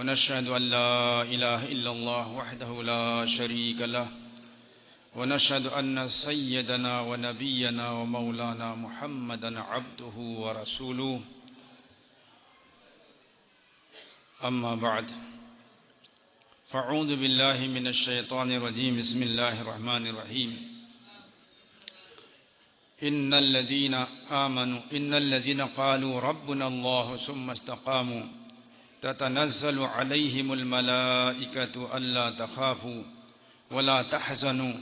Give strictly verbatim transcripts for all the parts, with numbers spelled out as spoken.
ونشهد أن لا إله إلا الله وحده لا شريك له، ونشهد أن سيدنا ونبينا ومولانا محمدا عبده ورسوله. أما بعد، فأعوذ بالله من الشيطان الرجيم. بسم الله الرحمن الرحيم. إن الذين آمنوا، إن الذين قالوا ربنا الله ثم استقاموا تتنزل عليهم الملائكة ألا تخافوا ولا تحزنوا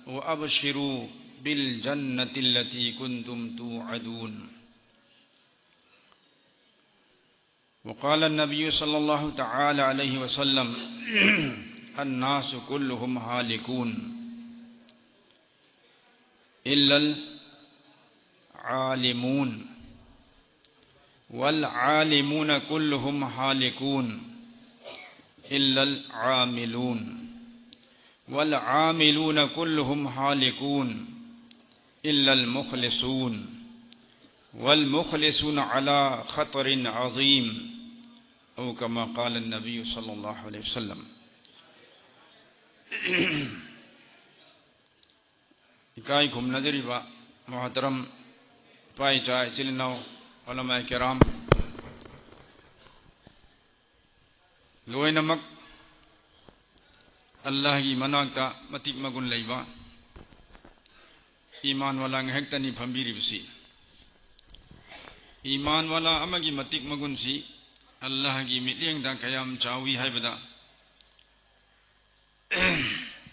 وأبشروا بالجنة التي كنتم توعدون. وقال النبي صلى الله تعالى عليه وسلم: الناس كلهم هالكون إلا العالمون، والعالمون كلهم هالكون إلا العاملون، والعاملون كلهم هالكون إلا المخلصون، والمخلصون على خطر عظيم، أو كما قال النبي صلى الله عليه وسلم. ꯏꯀꯥꯏ ꯈꯨꯝꯅꯖꯔꯤꯕ ꯃꯣꯍꯇꯔꯝ ꯏꯄꯥ ꯏꯆꯥ ꯏꯆꯤꯜ ꯏꯅꯥꯎ ꯎꯂꯃꯥꯏ ꯀꯤꯔꯥꯝ, ꯂꯣꯏꯅꯃꯛ ꯑꯜꯂꯥꯍꯒꯤ ꯃꯅꯥꯛꯇ ꯃꯇꯤꯛ ꯃꯒꯨꯟ ꯂꯩꯕ ꯏꯃꯥꯟ ꯋꯥꯂꯥ ꯉꯥꯏꯍꯥꯛꯇꯅꯤ ꯐꯝꯕꯤꯔꯤꯕꯁꯤ꯫ ꯏꯃꯥꯟ ꯋꯥꯂꯥ ꯑꯃꯒꯤ ꯃꯇꯤꯛ ꯃꯒꯨꯟꯁꯤ ꯑꯜꯂꯥꯍꯒꯤ ꯃꯤꯠꯌꯦꯡꯗ ꯀꯌꯥꯝ ꯆꯥꯎꯏ ꯍꯥꯏꯕꯗ,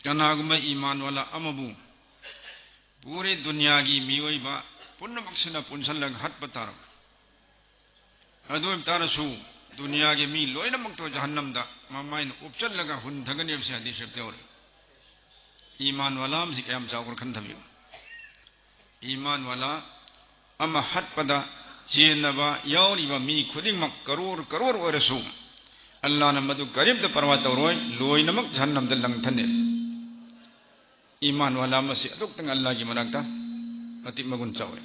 ꯀꯅꯥꯒꯨꯝꯕ ꯏꯃꯥꯟ ꯋꯥꯂꯥ ꯑꯃꯕꯨ ꯄꯨꯔꯦ ꯗꯨꯅꯤꯌꯥꯒꯤ ꯃꯤꯑꯣꯏꯕ ꯄꯨꯝꯅꯃꯛꯁꯤꯅ ꯄꯨꯟꯁꯤꯜꯂꯒ ꯍꯥꯠꯄ ꯇꯥꯔꯕ, ꯑꯗꯨ ꯑꯣꯏꯕ ꯇꯥꯔꯁꯨ ꯗꯨꯅꯤꯌꯥꯒꯤ ꯃꯤ ꯂꯣꯏꯅꯃꯛꯇꯣ ꯖꯍꯟꯅꯝꯗ ꯃꯃꯥꯏꯅ ꯎꯞꯆꯜꯂꯒ ꯍꯨꯟꯊꯒꯅꯤ ꯍꯥꯏꯕꯁꯤ ꯍꯗꯤꯁ ꯁꯔꯤꯐꯇ ꯌꯥꯎꯔꯤ꯫ ꯏꯃꯥꯟ ꯋꯥꯂꯥ ꯑꯃꯁꯤ ꯀꯌꯥꯝ ꯆꯥꯎꯈ꯭ꯔꯦ ꯈꯟꯊꯕꯤꯌꯨ꯫ ꯏꯃꯥꯟ ꯋꯥꯂꯥ ꯑꯃ ꯍꯥꯠꯄꯗ ꯆꯦꯟꯅꯕ ꯌꯥꯎꯔꯤꯕ ꯃꯤ ꯈꯨꯗꯤꯡꯃꯛ ꯀꯔꯣꯔ ꯀꯔꯣꯔ ꯑꯣꯏꯔꯁꯨ, ꯑꯜꯂꯥꯅ ꯃꯗꯨ ꯀꯔꯤꯝꯇ ꯄꯔꯋꯥ ꯇꯧꯔꯣꯏ, ꯂꯣꯏꯅꯃꯛ ꯖꯍꯟꯅꯝꯗ ꯂꯪꯊꯅꯤ꯫ ꯏꯃꯥꯟ ꯋꯥꯂꯥ ꯑꯃꯁꯤ ꯑꯗꯨꯛꯇꯪ ꯑꯜꯂꯥꯒꯤ ꯃꯅꯥꯛꯇ ꯃꯇꯤꯛ ꯃꯒꯨꯟ ꯆꯥꯎꯏ꯫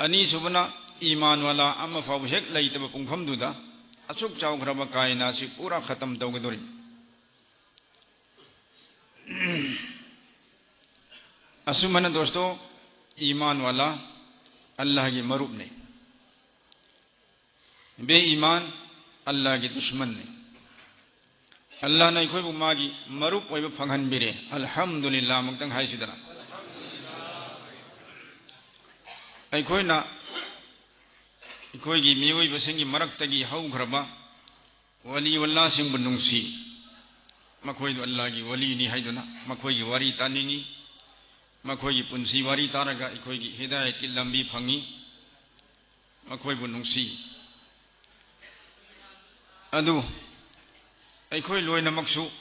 ꯑꯅꯤꯁꯨꯕꯅ, ꯏꯃꯥꯟ ꯋꯥꯂꯥ ꯑꯃ ꯐꯥꯎꯕ ꯍꯦꯛ ꯂꯩꯇꯕ ꯄꯨꯡꯐꯝꯗꯨꯗ ꯑꯁꯨꯛ ꯆꯥꯎꯈ꯭ꯔꯕ ꯀꯥꯏꯅꯥ ꯑꯁꯤ ꯄꯨꯔꯥ ꯈꯇꯝ ꯇꯧꯒꯗꯧꯔꯤ꯫ ꯑꯁꯨꯝꯍꯥꯏꯅ ꯗꯣꯁꯇꯣ, ꯏꯃꯥꯟ ꯋꯥꯂꯥ ꯑꯜꯂꯥꯍꯒꯤ ꯃꯔꯨꯞꯅꯤ꯫ ꯕꯦ ꯏꯃꯥꯟ ꯑꯜꯂꯥꯍꯒꯤ ꯗꯨꯁꯃꯟꯅꯤ꯫ ꯑꯜꯂꯥꯍꯅ ꯑꯩꯈꯣꯏꯕꯨ ꯃꯥꯒꯤ ꯃꯔꯨꯞ ꯑꯣꯏꯕ ꯐꯪꯍꯟꯕꯤꯔꯦ꯫ ꯑꯜꯍꯝꯗꯨꯂꯤꯜꯂꯥꯍ ꯑꯃꯨꯛꯇꯪ ꯍꯥꯏꯁꯤꯗꯅ꯫ ꯑꯩꯈꯣꯏꯅ ꯑꯩꯈꯣꯏꯒꯤ ꯃꯤꯑꯣꯏꯕꯁꯤꯡꯒꯤ ꯃꯔꯛꯇꯒꯤ ꯍꯧꯈ꯭ꯔꯕ ꯋꯥꯂꯤ ꯋꯜꯂꯥꯁꯤꯡꯕꯨ ꯅꯨꯡꯁꯤ, ꯃꯈꯣꯏꯗꯨ ꯑꯜꯂꯥꯍꯒꯤ ꯋꯥꯂꯤꯅꯤ ꯍꯥꯏꯗꯨꯅ ꯃꯈꯣꯏꯒꯤ ꯋꯥꯔꯤ ꯇꯥꯅꯤꯡꯏ꯫ ꯃꯈꯣꯏꯒꯤ ꯄꯨꯟꯁꯤ ꯋꯥꯔꯤ ꯇꯥꯔꯒ ꯑꯩꯈꯣꯏꯒꯤ ꯍꯤꯗꯥꯌꯠꯀꯤ ꯂꯝꯕꯤ ꯐꯪꯏ꯫ ꯃꯈꯣꯏꯕꯨ ꯅꯨꯡꯁꯤ꯫ ꯑꯗꯨ ꯑꯩꯈꯣꯏ ꯂꯣꯏꯅꯃꯛꯁꯨ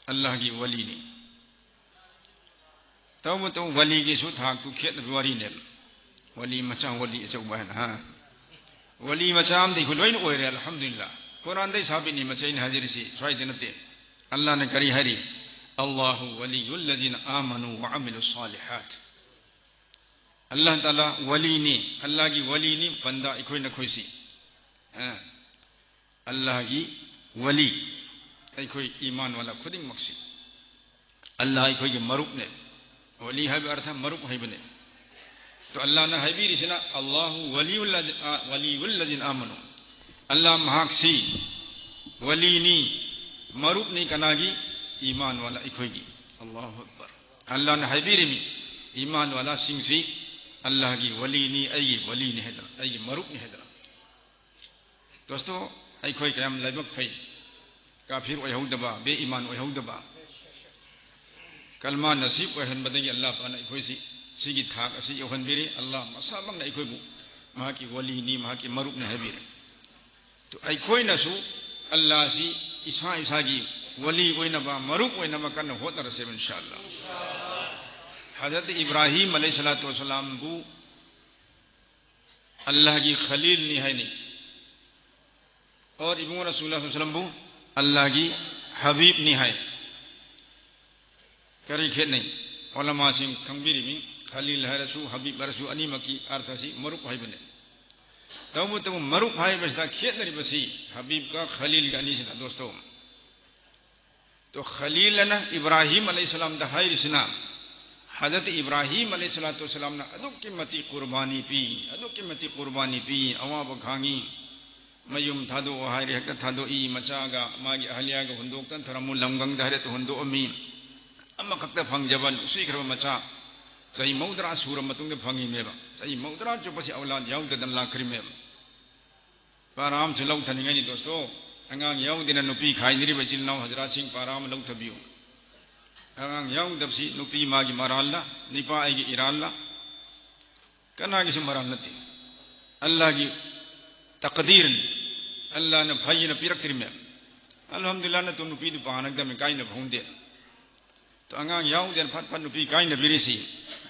ꯑꯜꯂꯥꯍꯒꯤ ꯋꯥꯂꯤꯅꯤ꯫ ꯇꯧꯕꯇꯕꯨ ꯋꯥꯂꯤꯒꯤꯁꯨ ꯊꯥꯛꯇꯨ ꯈꯦꯠꯅꯕ ꯋꯥꯔꯤꯅꯦꯕ꯫ ꯋꯥꯂꯤ ꯃꯆꯥ, ꯋꯥꯂꯤ ꯑꯆꯧꯕ ꯍꯥꯏꯅ, ꯍꯥ? ꯋꯥꯂꯤ ꯃꯆꯥ ꯑꯃꯗꯤ ꯑꯩꯈꯣꯏ ꯂꯣꯏꯅ ꯑꯣꯏꯔꯦ, ꯑꯜꯍꯝꯗꯨꯂꯤꯜꯂꯥꯍ꯫ ꯀꯨꯔꯥꯟꯗꯩ ꯁꯥꯕꯤꯅꯤ ꯃꯁꯤ ꯑꯩꯅ ꯍꯥꯏꯖꯔꯤꯁꯤ, ꯁ꯭ꯋꯥꯏꯗ ꯅꯠꯇꯦ꯫ ꯑꯜꯂꯥꯍꯅ ꯀꯔꯤ ꯍꯥꯏꯔꯤ? "ꯑꯜꯂꯥꯍꯨ ꯋꯥꯂꯤꯌꯨꯜꯂꯖꯤꯅ ꯑꯥꯃꯅꯨ ꯋꯥ ꯑꯃꯤꯂꯨ ꯁꯥꯂꯤꯍꯥꯠ"꯫ ꯑꯜꯂꯥꯍ ꯇꯥꯂꯥ ꯋꯥꯂꯤꯅꯤ, ꯑꯜꯂꯥꯍꯒꯤ ꯋꯥꯂꯤꯅꯤ, ꯕꯟꯗꯥ ꯑꯩꯈꯣꯏ ꯅꯈꯣꯏꯁꯤ꯫ ꯑ, ꯑꯜꯂꯥꯍꯒꯤ ꯋꯥꯂꯤ, ꯑꯩꯈꯣꯏ ꯏꯃꯥꯟ ꯋꯥꯂꯥ ꯈꯨꯗꯤꯡꯃꯛꯁꯤ꯫ ꯑꯜꯂꯥꯍ ꯑꯩꯈꯣꯏꯒꯤ ꯃꯔꯨꯞꯅꯦ꯫ ꯋꯥꯂꯤ ꯍꯥꯏꯕ ꯑꯔꯊ ꯃꯔꯨꯞ ꯍꯥꯏꯕꯅꯦ꯫ ꯇꯣ ꯑꯜꯂꯥꯍꯅ ꯍꯥꯏꯕꯤꯔꯤꯁꯤꯅ, "ꯑꯜꯂꯥꯍꯨ ꯋꯥꯂꯤꯌꯨꯜꯂꯖꯤ-, ꯑ, ꯋꯥꯂꯤꯌꯨꯜꯂꯖꯤꯅ ꯑꯥꯃꯅꯨ"꯫ ꯑꯜꯂꯥꯍ ꯃꯍꯥꯛꯁꯤ ꯋꯥꯂꯤꯅꯤ, ꯃꯔꯨꯞꯅꯤ꯫ ꯀꯅꯥꯒꯤ? ꯏꯃꯥꯟ ꯋꯥꯂꯥ ꯑꯩꯈꯣꯏꯒꯤ꯫ ꯑꯜꯂꯥꯍꯨ ꯑꯛꯕꯔ꯫ ꯑꯜꯂꯥꯍꯅ ꯍꯥꯏꯕꯤꯔꯤꯃꯤ, ꯏꯃꯥꯟ ꯋꯥꯂꯥꯁꯤꯡꯁꯤ ꯑꯜꯂꯥꯍꯒꯤ ꯋꯥꯂꯤꯅꯤ, ꯑꯩꯒꯤ ꯋꯥꯂꯤꯅꯤ ꯍꯥꯏꯗꯅ, ꯑꯩꯒꯤ ꯃꯔꯨꯞꯅꯤ ꯍꯥꯏꯗꯅ꯫ ꯗꯣꯁꯇꯣ, ꯑꯩꯈꯣꯏ ꯀꯌꯥꯝ ꯂꯥꯏꯕꯛ ꯐꯩ꯫ ꯀꯥꯐꯤꯔ ꯑꯣꯏꯍꯧꯗꯕ, ꯕꯦ ꯏꯃꯥꯟ ꯑꯣꯏꯍꯧꯗꯕ, ꯀꯜꯃꯥ ꯅꯁꯤꯕ ꯑꯣꯏꯍꯟꯕꯗꯒꯤ ꯑꯜꯂꯥꯍ ꯄꯥꯛꯅ ꯑꯩꯈꯣꯏꯁꯤ ꯁꯤꯒꯤ ꯊꯥꯛ ꯑꯁꯤ ꯌꯧꯍꯟꯕꯤꯔꯦ꯫ ꯑꯜꯂꯥꯍ ꯃꯁꯥꯃꯛꯅ ꯑꯩꯈꯣꯏꯕꯨ ꯃꯍꯥꯛꯀꯤ ꯋꯥꯂꯤꯅꯤ, ꯃꯍꯥꯛꯀꯤ ꯃꯔꯨꯞꯅꯤ ꯍꯥꯏꯕꯤꯔꯦ꯫ ꯇꯨ ꯑꯩꯈꯣꯏꯅꯁꯨ ꯑꯜꯂꯥꯍꯁꯤ ꯏꯁꯥ ꯏꯁꯥꯒꯤ ꯋꯥꯂꯤ ꯑꯣꯏꯅꯕ, ꯃꯔꯨꯞ ꯑꯣꯏꯅꯕ ꯀꯟꯅ ꯍꯣꯠꯅꯔꯁꯦꯕ, ꯏꯟꯁꯥ ꯑꯜꯂꯥꯍ꯫ ꯍꯖꯔꯠ ꯏꯕ꯭ꯔꯥꯍꯤꯝ ꯑꯂꯩꯍꯤ ꯁꯂꯥꯇꯨ ꯋꯁꯂꯥꯝꯕꯨ ꯑꯜꯂꯥꯍꯒꯤ ꯈꯂꯤꯜꯅꯤ ꯍꯥꯏꯅꯩ꯫ ꯑꯣꯔ ꯏꯕꯨꯡꯉꯣ ꯔꯁꯨꯜꯂꯥꯍ ꯁꯜꯂꯜꯂꯥꯍꯨ ꯑꯂꯩꯍꯤ ꯋꯁꯜꯂꯝꯕꯨ ꯑꯜꯂꯥꯍꯒꯤ ꯍꯕꯤꯕꯅꯤ ꯍꯥꯏ꯫ ꯀꯔꯤ ꯈꯦꯠꯅꯩ? ꯎꯂꯃꯥꯁꯤꯡ ꯈꯪꯕꯤꯔꯤꯃꯤ, ꯈꯂꯤꯜ ꯍꯥꯏꯔꯁꯨ ꯍꯕꯤꯕ ꯍꯥꯏꯔꯁꯨ ꯑꯅꯤꯃꯛꯀꯤ ꯑꯔꯊꯁꯤ ꯃꯔꯨꯞ ꯍꯥꯏꯕꯅꯤ꯫ ꯇꯧꯕꯇꯕꯨ ꯃꯔꯨꯞ ꯍꯥꯏꯕꯁꯤꯗ ꯈꯦꯠꯅꯔꯤꯕꯁꯤ ꯍꯕꯤꯕꯀ ꯈꯂꯤꯜꯒ ꯑꯅꯤꯁꯤꯗ, ꯗꯣꯁꯇꯣ꯫ ꯇꯣ ꯈꯂꯤꯜ ꯑꯅ ꯏꯕ꯭ꯔꯥꯍꯤꯝ ꯑꯂꯩꯍꯤꯁꯁꯂꯥꯝꯗ ꯍꯥꯏꯔꯤꯁꯤꯅ, ꯍꯖꯔꯠ ꯏꯕ꯭ꯔꯥꯍꯤꯝ ꯑꯂꯩꯍꯤꯁꯁꯂꯥꯇꯨ ꯋꯁꯁꯂꯥꯝꯅ ꯑꯗꯨꯛꯀꯤ ꯃꯇꯤꯛ ꯀꯨꯔꯕꯥꯅꯤ ꯄꯤ, ꯑꯗꯨꯛꯀꯤ ꯃꯇꯤꯛ ꯀꯨꯔꯕꯥꯅꯤ ꯄꯤ, ꯑꯋꯥꯕ ꯈꯥꯡꯉꯤ, ꯃꯌꯨꯝ ꯊꯥꯗꯣꯛꯑꯣ ꯍꯥꯏꯔꯦ, ꯍꯦꯛꯇ ꯊꯥꯗꯣꯛꯏ, ꯃꯆꯥꯒ ꯃꯥꯒꯤ ꯑꯍꯜꯌꯥꯒ ꯍꯨꯟꯗꯣꯛꯇꯅ ꯊꯔꯝꯃꯨ, ꯂꯝꯒꯪꯗ ꯍꯥꯏꯔꯦ ꯍꯨꯟꯗꯣꯛꯑꯝꯃꯤ꯫ ꯑꯃꯈꯛꯇ ꯐꯪꯖꯕ ꯅꯨꯡꯁꯤꯈ꯭ꯔꯕ ꯃꯆꯥ ꯆꯍꯤ ꯃꯧꯗ꯭ꯔꯥ ꯁꯨꯔꯕ ꯃꯇꯨꯡꯗ ꯐꯪꯉꯤꯃꯦꯕ꯫ ꯆꯍꯤ ꯃꯧꯗ꯭ꯔꯥ ꯆꯨꯞꯄꯁꯤ ꯑꯧꯂꯥꯗ ꯌꯥꯎꯗꯗꯅ ꯂꯥꯛꯈ꯭ꯔꯤꯃꯦꯕ꯫ ꯄꯥꯔꯥ ꯑꯃꯁꯨ ꯂꯧꯊꯅꯤꯡꯉꯥꯏꯅꯤ ꯗꯣꯁꯇꯣ꯫ ꯑꯉꯥꯡ ꯌꯥꯎꯗꯅ ꯅꯨꯄꯤ ꯈꯥꯏꯅꯔꯤꯕ ꯏꯆꯤꯜ ꯏꯅꯥꯎ ꯍꯖꯔꯥꯠꯁꯤꯡ, ꯄꯥꯔꯥ ꯑꯃ ꯂꯧꯊꯕꯤꯌꯨ꯫ ꯑꯉꯥꯡ ꯌꯥꯎꯗꯕꯁꯤ ꯅꯨꯄꯤ ꯃꯥꯒꯤ ꯃꯔꯥꯜꯂ, ꯅꯤꯄꯥ ꯑꯩꯒꯤ ꯏꯔꯥꯜꯂ? ꯀꯅꯥꯒꯤꯁꯨ ꯃꯔꯥꯜ ꯅꯠꯇꯦ꯫ ꯑꯜꯂꯥꯍꯒꯤ ꯇꯛꯗꯤꯔꯅꯤ꯫ ꯑꯜꯂꯥꯍꯅ ꯐꯩꯅ ꯄꯤꯔꯛꯇ꯭ꯔꯤꯃꯦ꯫ ꯑꯜꯍꯝꯗꯨꯂꯤꯜꯂꯥꯍ, ꯅꯠꯇꯨ ꯅꯨꯄꯤꯗꯨ ꯄꯥꯅꯒꯗꯕꯅꯤ, ꯀꯥꯏꯅꯕ ꯍꯧꯅꯗꯦ꯫ ꯇꯣ ꯑꯉꯥꯡ ꯌꯥꯎꯗꯅ ꯐꯠ ꯐꯠ ꯅꯨꯄꯤ ꯀꯥꯏꯅꯕꯤꯔꯤꯁꯤ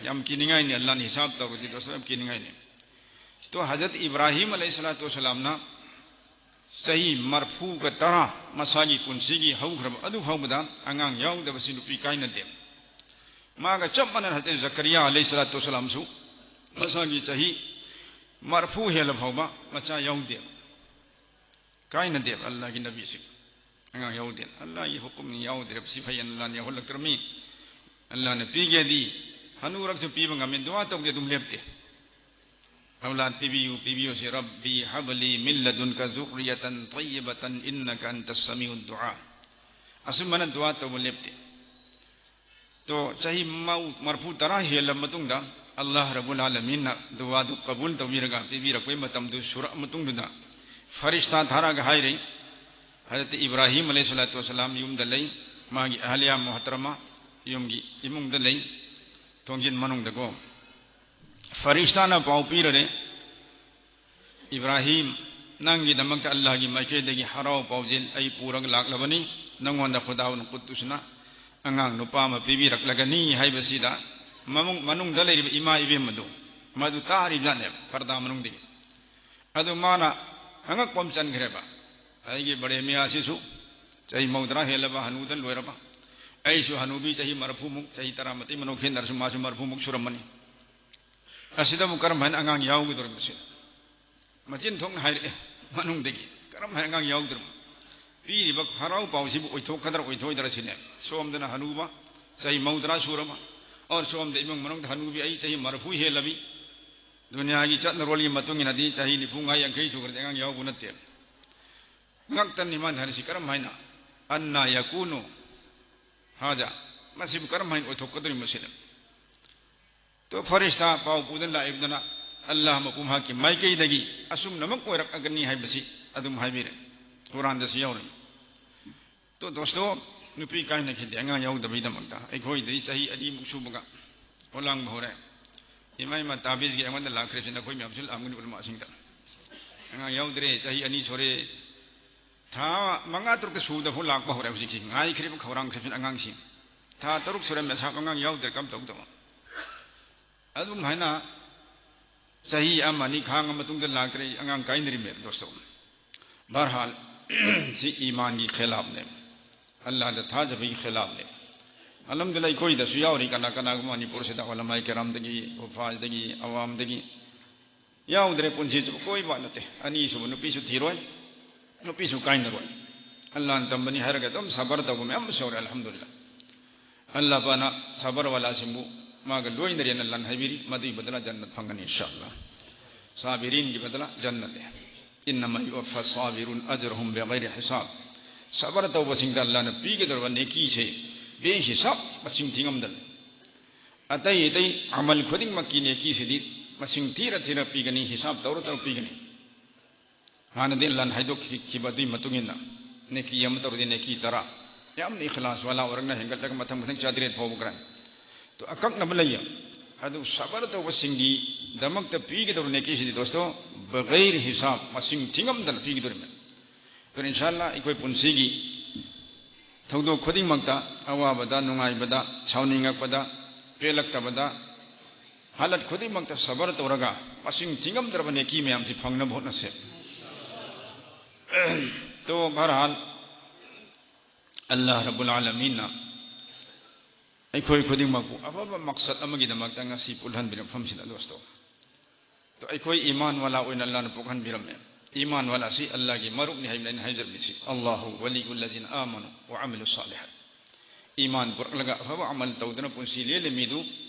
ꯌꯥꯝ ꯀꯤꯅꯤꯡꯉꯥꯏꯅꯤ, ꯑꯜꯂꯥꯍꯅ ꯍꯤꯁꯥꯕ ꯇꯧꯔꯗꯤ ꯗꯣꯁꯇꯣ, ꯌꯥꯝ ꯀꯤꯅꯤꯡꯉꯥꯏꯅꯤ꯫ ꯇꯣ ꯍꯖꯔꯠ ꯏꯕ꯭ꯔꯥꯍꯤꯝ ꯑꯂꯩꯍꯤꯁꯁꯂꯥꯇꯨ ꯋꯁꯁꯂꯥꯝꯅ ꯆꯍꯤ ꯃꯔꯐꯨꯒ ꯇꯔꯥ ꯃꯁꯥꯒꯤ ꯄꯨꯟꯁꯤꯒꯤ ꯍꯧꯈ꯭ꯔꯕ ꯑꯗꯨ ꯐꯥꯎꯕꯗ ꯑꯉꯥꯡ ꯌꯥꯎꯗꯕꯁꯤ ꯅꯨꯄꯤ ꯀꯥꯏꯅꯗꯦ꯫ ꯃꯥꯒ ꯆꯞ ꯃꯥꯟꯅꯅ ꯍꯖꯔꯠ ꯖꯀꯔꯤꯌꯥ ꯑꯂꯩꯍꯤꯁꯁꯂꯥꯇꯨ ꯋꯁꯁꯂꯥꯝꯁꯨ ꯃꯁꯥꯒꯤ ꯆꯍꯤ ꯃꯔꯐꯨ ꯍꯦꯜꯂ ꯐꯥꯎꯕ ꯃꯆꯥ ꯌꯥꯎꯗꯦ꯫ ꯀꯥꯏꯅꯗꯦꯕ ꯑꯜꯂꯥꯍꯒꯤ ꯅꯕꯤꯁꯤ꯫ ꯑꯉꯥꯡ ꯌꯥꯎꯗꯦ꯫ ꯑꯜꯂꯥꯍꯒꯤ ꯍꯨꯀꯨꯝꯅꯤ, ꯌꯥꯎꯗ꯭ꯔꯕꯁꯤ ꯐꯩ, ꯑꯜꯂꯥꯍꯅ ꯌꯥꯎꯍꯜꯂꯛꯇ꯭ꯔꯕꯅꯤ꯫ ꯑꯜꯂꯥꯍꯅ ꯄꯤꯒꯦꯗꯤ ꯍꯅꯨꯔꯛꯁꯨ ꯄꯤꯕ ꯉꯝꯃꯤ, ꯗꯨꯋꯥ ꯇꯧꯗꯦ ꯑꯗꯨꯝ ꯂꯦꯞꯇꯦ꯫ ꯑꯧꯂꯥꯗ ꯄꯤꯕꯤꯌꯨ, ꯄꯤꯕꯤꯌꯨꯁꯤ, "ꯔꯕꯤ ꯍꯕꯂꯤ ꯃꯤꯜ ꯂꯗꯨꯟꯀ ꯖꯨꯔꯤꯌꯇꯟ ꯇꯌꯤꯕꯇꯟ ꯏꯟꯅꯀ ꯑꯟꯇ ꯁꯃꯤꯎ ꯗꯨꯑꯥ"꯫ ꯑꯁꯨꯝꯕꯅ ꯗꯨꯋꯥ ꯇꯧꯕ ꯂꯦꯞꯇꯦ꯫ ꯇꯣ ꯆꯍꯤ ꯃꯧ-, ꯃꯔꯐꯨ ꯇꯔꯥ ꯍꯦꯜꯂꯕ ꯃꯇꯨꯡꯗ ꯑꯜꯂꯥꯍ ꯔꯕꯨꯜ ꯑꯥꯂꯃꯤꯟꯅ ꯗꯨꯋꯥꯗꯨ ꯀꯕꯨꯜ ꯇꯧꯕꯤꯔꯒ ꯄꯤꯕꯤꯔꯛꯄꯒꯤ ꯃꯇꯝꯗꯨ ꯁꯨꯔꯛꯑ ꯃꯇꯨꯡꯗꯨꯗ ꯐꯔꯤꯁꯇꯥ ꯊꯥꯔꯛꯑꯒ ꯍꯥꯏꯔꯤ, ꯍꯖꯔꯠ ꯏꯕ꯭ꯔꯥꯍꯤꯝ ꯑꯂꯩꯍꯤꯁꯁꯂꯥꯇꯨ ꯋꯁꯁꯂꯥꯝ ꯌꯨꯝꯗ ꯂꯩ, ꯃꯥꯒꯤ ꯑꯍꯂꯤꯌꯥ ꯃꯨꯍꯇꯔꯃꯥ ꯌꯨꯝꯒꯤ ꯏꯃꯨꯡꯗ ꯂꯩ, ꯊꯣꯡꯖꯤꯟ ꯃꯅꯨꯡꯗꯀꯣ꯫ ꯐꯔꯤꯁꯇꯥꯅ ꯄꯥꯎ ꯄꯤꯔꯔꯦ, "ꯏꯕ꯭ꯔꯥꯍꯤꯝ, ꯅꯪꯒꯤꯗꯃꯛꯇ ꯑꯜꯂꯥꯍꯒꯤ ꯃꯥꯏꯀꯩꯗꯒꯤ ꯍꯔꯥꯎ ꯄꯥꯎꯖꯦꯜ ꯑꯩ ꯄꯨꯔꯒ ꯂꯥꯛꯂꯕꯅꯤ꯫ ꯅꯪꯉꯣꯟꯗ ꯈꯨꯗꯥꯎꯅ ꯀꯨꯠꯇꯨꯁꯅ ꯑꯉꯥꯡ ꯅꯨꯄꯥ ꯑꯃ ꯄꯤꯕꯤꯔꯛꯂꯒꯅꯤ" ꯍꯥꯏꯕꯁꯤꯗ ꯃꯃꯨꯡ-, ꯃꯅꯨꯡꯗ ꯂꯩꯔꯤꯕ ꯏꯃꯥ ꯏꯕꯦꯝ ꯑꯗꯨ, ꯃꯗꯨ ꯇꯥꯔꯤꯕꯖꯥꯠꯅꯦꯕ ꯄꯔꯗꯥ ꯃꯅꯨꯡꯗꯒꯤ꯫ ꯑꯗꯨ ꯃꯥꯅ ꯑꯉꯛꯄ ꯑꯃ ꯆꯟꯈ꯭ꯔꯦꯕ, "ꯑꯩꯒꯤ ꯕꯔꯦꯃꯤꯌꯥꯁꯤꯁꯨ ꯆꯍꯤ ꯃꯧꯗ꯭ꯔꯥ ꯍꯦꯜꯂꯕ, ꯍꯅꯨꯗ ꯂꯣꯏꯔꯕ, ꯑꯩꯁꯨ ꯍꯅꯨꯕꯤ ꯆꯍꯤ ꯃꯔꯐꯨꯃꯨꯛ, ꯆꯍꯤ ꯇꯔꯥꯃꯥꯊꯣꯏ ꯃꯅꯨꯡ ꯈꯦꯠꯅꯔꯁꯨ ꯃꯥꯁꯨ ꯃꯔꯐꯨꯃꯨꯛ ꯁꯨꯔꯝꯃꯅꯤ꯫ ꯑꯁꯤꯗꯕꯨ ꯀꯔꯝ ꯍꯥꯏꯅ ꯑꯉꯥꯡ ꯌꯥꯎꯒꯗꯧꯔꯤꯕꯁꯤ?" ꯃꯆꯤꯟ ꯊꯣꯛꯅ ꯍꯥꯏꯔꯛꯑꯦ ꯃꯅꯨꯡꯗꯒꯤ, "ꯀꯔꯝ ꯍꯥꯏꯅ ꯑꯉꯥꯡ ꯌꯥꯎꯗ꯭ꯔꯣ? ꯄꯤꯔꯤꯕ ꯍꯔꯥꯎ ꯄꯥꯎꯁꯤꯕꯨ ꯑꯣꯏꯊꯣꯛꯀꯗ꯭ꯔꯥ ꯑꯣꯏꯊꯣꯛꯑꯣꯏꯗ꯭ꯔꯥ ꯁꯤꯅꯦ꯫ ꯁꯣꯝꯗꯅ ꯍꯅꯨꯕ, ꯆꯍꯤ ꯃꯧꯗ꯭ꯔꯥ ꯁꯨꯔꯕ, ꯑꯣꯔ ꯁꯣꯝꯗ ꯏꯃꯨꯡ ꯃꯅꯨꯡꯗ ꯍꯅꯨꯕꯤ, ꯑꯩ ꯆꯍꯤ ꯃꯔꯐꯨ ꯍꯦꯜꯂꯕꯤ, ꯗꯨꯅꯤꯌꯥꯒꯤ ꯆꯠꯅꯔꯣꯜꯒꯤ ꯃꯇꯨꯡ ꯏꯟꯅꯗꯤ ꯆꯍꯤ ꯅꯤꯐꯨ ꯃꯉꯥ ꯌꯥꯡꯈꯩ ꯁꯨꯈ꯭ꯔꯗꯤ ꯑꯉꯥꯡ ꯌꯥꯎꯕ ꯅꯠꯇꯦ"꯫ ꯉꯛꯇꯅꯤ ꯃꯥꯅ ꯍꯥꯏꯔꯤꯁꯤ꯫ ꯀꯔꯝ ꯍꯥꯏꯅ? "ꯑꯟꯅꯥ ꯌꯀꯨꯅꯨ ꯍꯥꯖꯥ"꯫ ꯃꯁꯤꯕꯨ ꯀꯔꯝ ꯍꯥꯏꯅ ꯑꯣꯏꯊꯣꯛꯀꯗꯧꯔꯤꯕ ꯃꯁꯤꯅ? ꯇꯣ ꯐꯔꯤꯁꯇꯥ ꯄꯥꯎ ꯄꯨꯗꯨꯅ ꯂꯥꯛꯏꯕꯗꯨꯅ ꯑꯜꯂꯥꯍ ꯃꯄꯨ ꯃꯍꯥꯛꯀꯤ ꯃꯥꯏꯀꯩꯗꯒꯤ ꯑꯆꯨꯝꯅꯃꯛ ꯑꯣꯏꯔꯛꯑꯒꯅꯤ ꯍꯥꯏꯕꯁꯤ ꯑꯗꯨꯝ ꯍꯥꯏꯕꯤꯔꯦ꯫ ꯀꯨꯔꯥꯟꯗꯁꯨ ꯌꯥꯎꯔꯤ꯫ ꯇꯣ ꯗꯣꯁꯇꯣ, ꯅꯨꯄꯤ ꯀꯥꯏꯅꯈꯤꯗꯦ ꯑꯉꯥꯡ ꯌꯥꯎꯗꯕꯒꯤꯗꯃꯛꯇ꯫ ꯑꯩꯈꯣꯏꯗꯤ ꯆꯍꯤ ꯑꯅꯤꯃꯨꯛ ꯁꯨꯕꯒ ꯑꯣꯂꯥꯡꯕ ꯍꯧꯔꯦ꯫ ꯏꯃꯥ, ꯏꯃꯥ, ꯇꯥꯕꯤꯖꯒꯦ ꯑꯩꯉꯣꯟꯗ ꯂꯥꯛꯈ꯭ꯔꯤꯁꯤ ꯅꯈꯣꯏ ꯃꯌꯥꯝꯁꯨ ꯂꯥꯛꯑꯝꯒꯅꯤ ꯎꯂꯃꯥꯁꯤꯡꯗ꯫ ꯑꯉꯥꯡ ꯌꯥꯎꯗ꯭ꯔꯦ, ꯆꯍꯤ ꯑꯅꯤ ꯁꯨꯔꯦ꯫ ꯊꯥ ꯃꯉꯥ ꯇꯔꯨꯛꯇ ꯁꯨꯕꯗ ꯐꯥꯎ ꯂꯥꯛꯄ ꯍꯧꯔꯦ ꯍꯧꯖꯤꯛꯁꯤ꯫ ꯉꯥꯏꯈ꯭ꯔꯤꯕ ꯈꯧꯔꯥꯡꯈ꯭ꯔꯤꯕꯁꯤꯅ ꯑꯉꯥꯡꯁꯤꯡ꯫ ꯊꯥ ꯇꯔꯨꯛ ꯁꯨꯔꯝꯃꯦ ꯑꯁꯥꯞ ꯑꯉꯥꯡ ꯌꯥꯎꯗ꯭ꯔꯦ ꯀꯝ ꯇꯧꯗꯕ꯫ ꯑꯗꯨꯝ ꯍꯥꯏꯅ ꯆꯍꯤ ꯑꯃ ꯑꯅꯤ ꯈꯥꯡꯉ ꯃꯇꯨꯡꯗ ꯂꯥꯛꯇ꯭ꯔꯦ, ꯑꯉꯥꯡ ꯀꯥꯏꯅꯔꯤꯃꯦ ꯗꯣꯁꯇꯣ꯫ ꯕꯍꯔꯍꯥꯜ, ꯁꯤ ꯏꯃꯥꯟꯒꯤ ꯈꯦꯂꯥꯞꯅꯦ, ꯑꯜꯂꯥꯗ ꯊꯥꯖꯕꯒꯤ ꯈꯦꯂꯥꯞꯅꯦ꯫ ꯑꯜꯍꯝꯗꯨꯂꯤꯜꯂꯥꯍ, ꯑꯩꯈꯣꯏꯗꯁꯨ ꯌꯥꯎꯔꯤ ꯀꯅꯥ ꯀꯅꯥꯒꯨꯝꯕ ꯃꯅꯤꯄꯨꯔꯁꯤꯗ ꯎꯂꯃꯥꯏ ꯀꯔꯥꯝꯗꯒꯤ, ꯍꯨꯐꯥꯖꯗꯒꯤ, ꯑꯋꯥꯝꯗꯒꯤ꯫ ꯌꯥꯎꯗ꯭ꯔꯦ ꯄꯨꯟꯁꯤ ꯆꯨꯞꯄ ꯀꯣꯏꯕ ꯅꯠꯇꯦ꯫ ꯑꯅꯤꯁꯨꯕ ꯅꯨꯄꯤꯁꯨ ꯊꯤꯔꯣꯏ, ꯅꯨꯄꯤꯁꯨ ꯀꯥꯏꯅꯔꯣꯏ꯫ ꯑꯜꯂꯥꯅ ꯇꯝꯕꯅꯤ ꯍꯥꯏꯔꯒ ꯑꯗꯨꯝ ꯁꯕꯔ ꯇꯧꯕ ꯃꯌꯥꯝ ꯑꯃꯁꯨ ꯌꯥꯎꯔꯦ, ꯑꯜꯍꯝꯗꯨꯂꯤꯜꯂꯥꯍ꯫ ꯑꯜꯂꯥꯍ ꯄꯥꯛꯅ ꯁꯕꯔ ꯋꯥꯂꯥꯁꯤꯡꯕꯨ ꯃꯥꯒ ꯂꯣꯏꯅꯔꯦꯅ ꯑꯜꯂꯥꯍꯅ ꯍꯥꯏꯕꯤꯔꯤ, ꯃꯗꯨꯒꯤ ꯕꯗꯂꯥ ꯖꯟꯅꯠ ꯐꯪꯒꯅꯤ ꯏꯟꯁꯥ ꯑꯜꯂꯥꯍ꯫ ꯁꯥꯕꯤꯔꯤꯟꯒꯤ ꯕꯗꯂꯥ ꯖꯟꯅꯠꯅꯤ꯫ "ꯏꯟꯅꯃꯥ ꯌꯨꯋꯥꯐꯐꯥ ꯁꯥꯕꯤꯔꯨꯟ ꯑꯖꯔꯍꯨꯝ ꯕꯤꯒꯩꯔꯤ ꯍꯤꯁꯥꯕ"꯫ ꯁꯕꯔ ꯇꯧꯕꯁꯤꯡꯗ ꯑꯜꯂꯥꯍꯅ ꯄꯤꯒꯗꯧꯔꯕ ꯅꯦꯀꯤꯁꯦ ꯕꯦꯍꯤꯁꯥꯕ, ꯃꯁꯤꯡ ꯊꯤꯉꯝꯗꯅ꯫ ꯑꯇꯩ ꯑꯇꯩ ꯑꯃꯜ ꯈꯨꯗꯤꯡꯃꯛꯀꯤ ꯅꯦꯀꯤꯁꯤꯗꯤ ꯃꯁꯤꯡ ꯊꯤꯔ ꯊꯤꯔ ꯄꯤꯒꯅꯤ, ꯍꯤꯁꯥꯕ ꯇꯧꯔ ꯇꯧꯔ ꯄꯤꯒꯅꯤ꯫ ꯍꯥꯟꯅꯗꯤ ꯑꯜꯂꯥꯍꯅ ꯍꯥꯏꯗꯣꯛꯈꯤꯕ ꯑꯗꯨꯒꯤ ꯃꯇꯨꯡ ꯏꯟꯅ ꯅꯦꯀꯤ ꯑꯃ ꯇꯧꯔꯗꯤ ꯅꯦꯀꯤ ꯇꯔꯥ꯫ ꯌꯥꯝꯅ ꯏꯈꯂꯥꯁ ꯋꯥꯂꯥ ꯑꯣꯏꯔꯒꯅ ꯍꯦꯟꯒꯠꯂꯒ ꯃꯊꯪ ꯃꯊꯪ ꯆꯥꯇꯔꯦꯠ ꯐꯥꯎꯕ ꯀꯔꯥꯏ꯫ ꯇꯣ ꯑꯀꯛꯅꯕ ꯂꯩꯌꯦ꯫ ꯑꯗꯨ ꯁꯕꯔ ꯇꯧꯕꯁꯤꯡꯒꯤꯗꯃꯛꯇ ꯄꯤꯒꯗꯧꯕ ꯅꯦꯀꯤꯁꯤꯗꯤ ꯗꯣꯁꯇꯣ, ꯕꯒꯩꯔ ꯍꯤꯁꯥꯕ, ꯃꯁꯤꯡ ꯊꯤꯉꯝꯗꯅ ꯄꯤꯒꯗꯧꯔꯤꯕꯅꯤ꯫ ꯑꯗꯨꯅ ꯏꯟꯁꯥ ꯑꯜꯂꯥꯍ ꯑꯩꯈꯣꯏ ꯄꯨꯟꯁꯤꯒꯤ ꯊꯧꯗꯣꯛ ꯈꯨꯗꯤꯡꯃꯛꯇ, ꯑꯋꯥꯕꯗ, ꯅꯨꯡꯉꯥꯏꯕꯗ, ꯁꯥꯎꯅꯤꯡꯉꯛꯄꯗ, ꯄꯦꯜꯂꯛꯇꯕꯗ, ꯍꯥꯂꯠ ꯈꯨꯗꯤꯡꯃꯛꯇ ꯁꯕꯔ ꯇꯧꯔꯒ ꯃꯁꯤꯡ ꯊꯤꯉꯝꯗ꯭ꯔꯕ ꯅꯦꯀꯤ ꯃꯌꯥꯝꯁꯤ ꯐꯪꯅꯕ ꯍꯣꯠꯅꯁꯦ꯫ ꯇꯣ ꯕꯍꯔꯍꯥꯜ, ꯑꯜꯂꯥꯍ ꯔꯕꯨꯜ ꯑꯥꯂꯃꯤꯟꯅ ꯑꯩꯈꯣꯏ ꯈꯨꯗꯤꯡꯃꯛꯄꯨ ꯑꯐꯕ ꯃꯛꯁꯠ ꯑꯃꯒꯤꯗꯃꯛꯇ ꯉꯁꯤ ꯄꯨꯜꯍꯟꯕꯤꯔꯕ ꯃꯐꯝꯁꯤꯗ ꯗꯣꯁꯇꯣ꯫ ꯑꯩꯈꯣꯏ ꯏꯃꯥꯟ ꯋꯥꯂꯥ ꯑꯣꯏꯅ ꯑꯜꯂꯥꯍꯅ ꯄꯣꯛꯍꯟꯕꯤꯔꯝꯃꯦ꯫ ꯏꯃꯥꯟ ꯋꯥꯂꯥꯁꯤ ꯑꯜꯂꯥꯍꯒꯤ ꯃꯔꯨꯞꯅꯤ ꯍꯥꯏꯕꯅ ꯑꯩꯅ ꯍꯥꯏꯖꯔꯝꯃꯤꯁꯤ꯫ "ꯑꯜꯂꯥꯍꯨ ꯋꯂꯤꯌꯨꯜꯂꯖꯤꯅ ꯑꯥꯃꯅꯨ ꯋ ꯑꯃꯤꯂꯨ ꯁꯥꯂꯤꯍꯥꯠ"꯫ ꯏꯃꯥꯟ ꯄꯨꯔꯛꯂꯒ ꯑꯐꯕ ꯑꯃꯜ ꯇꯧꯗꯨꯅ ꯄꯨꯟꯁꯤ ꯂꯦꯜꯂꯤ ꯃꯤꯗꯨ,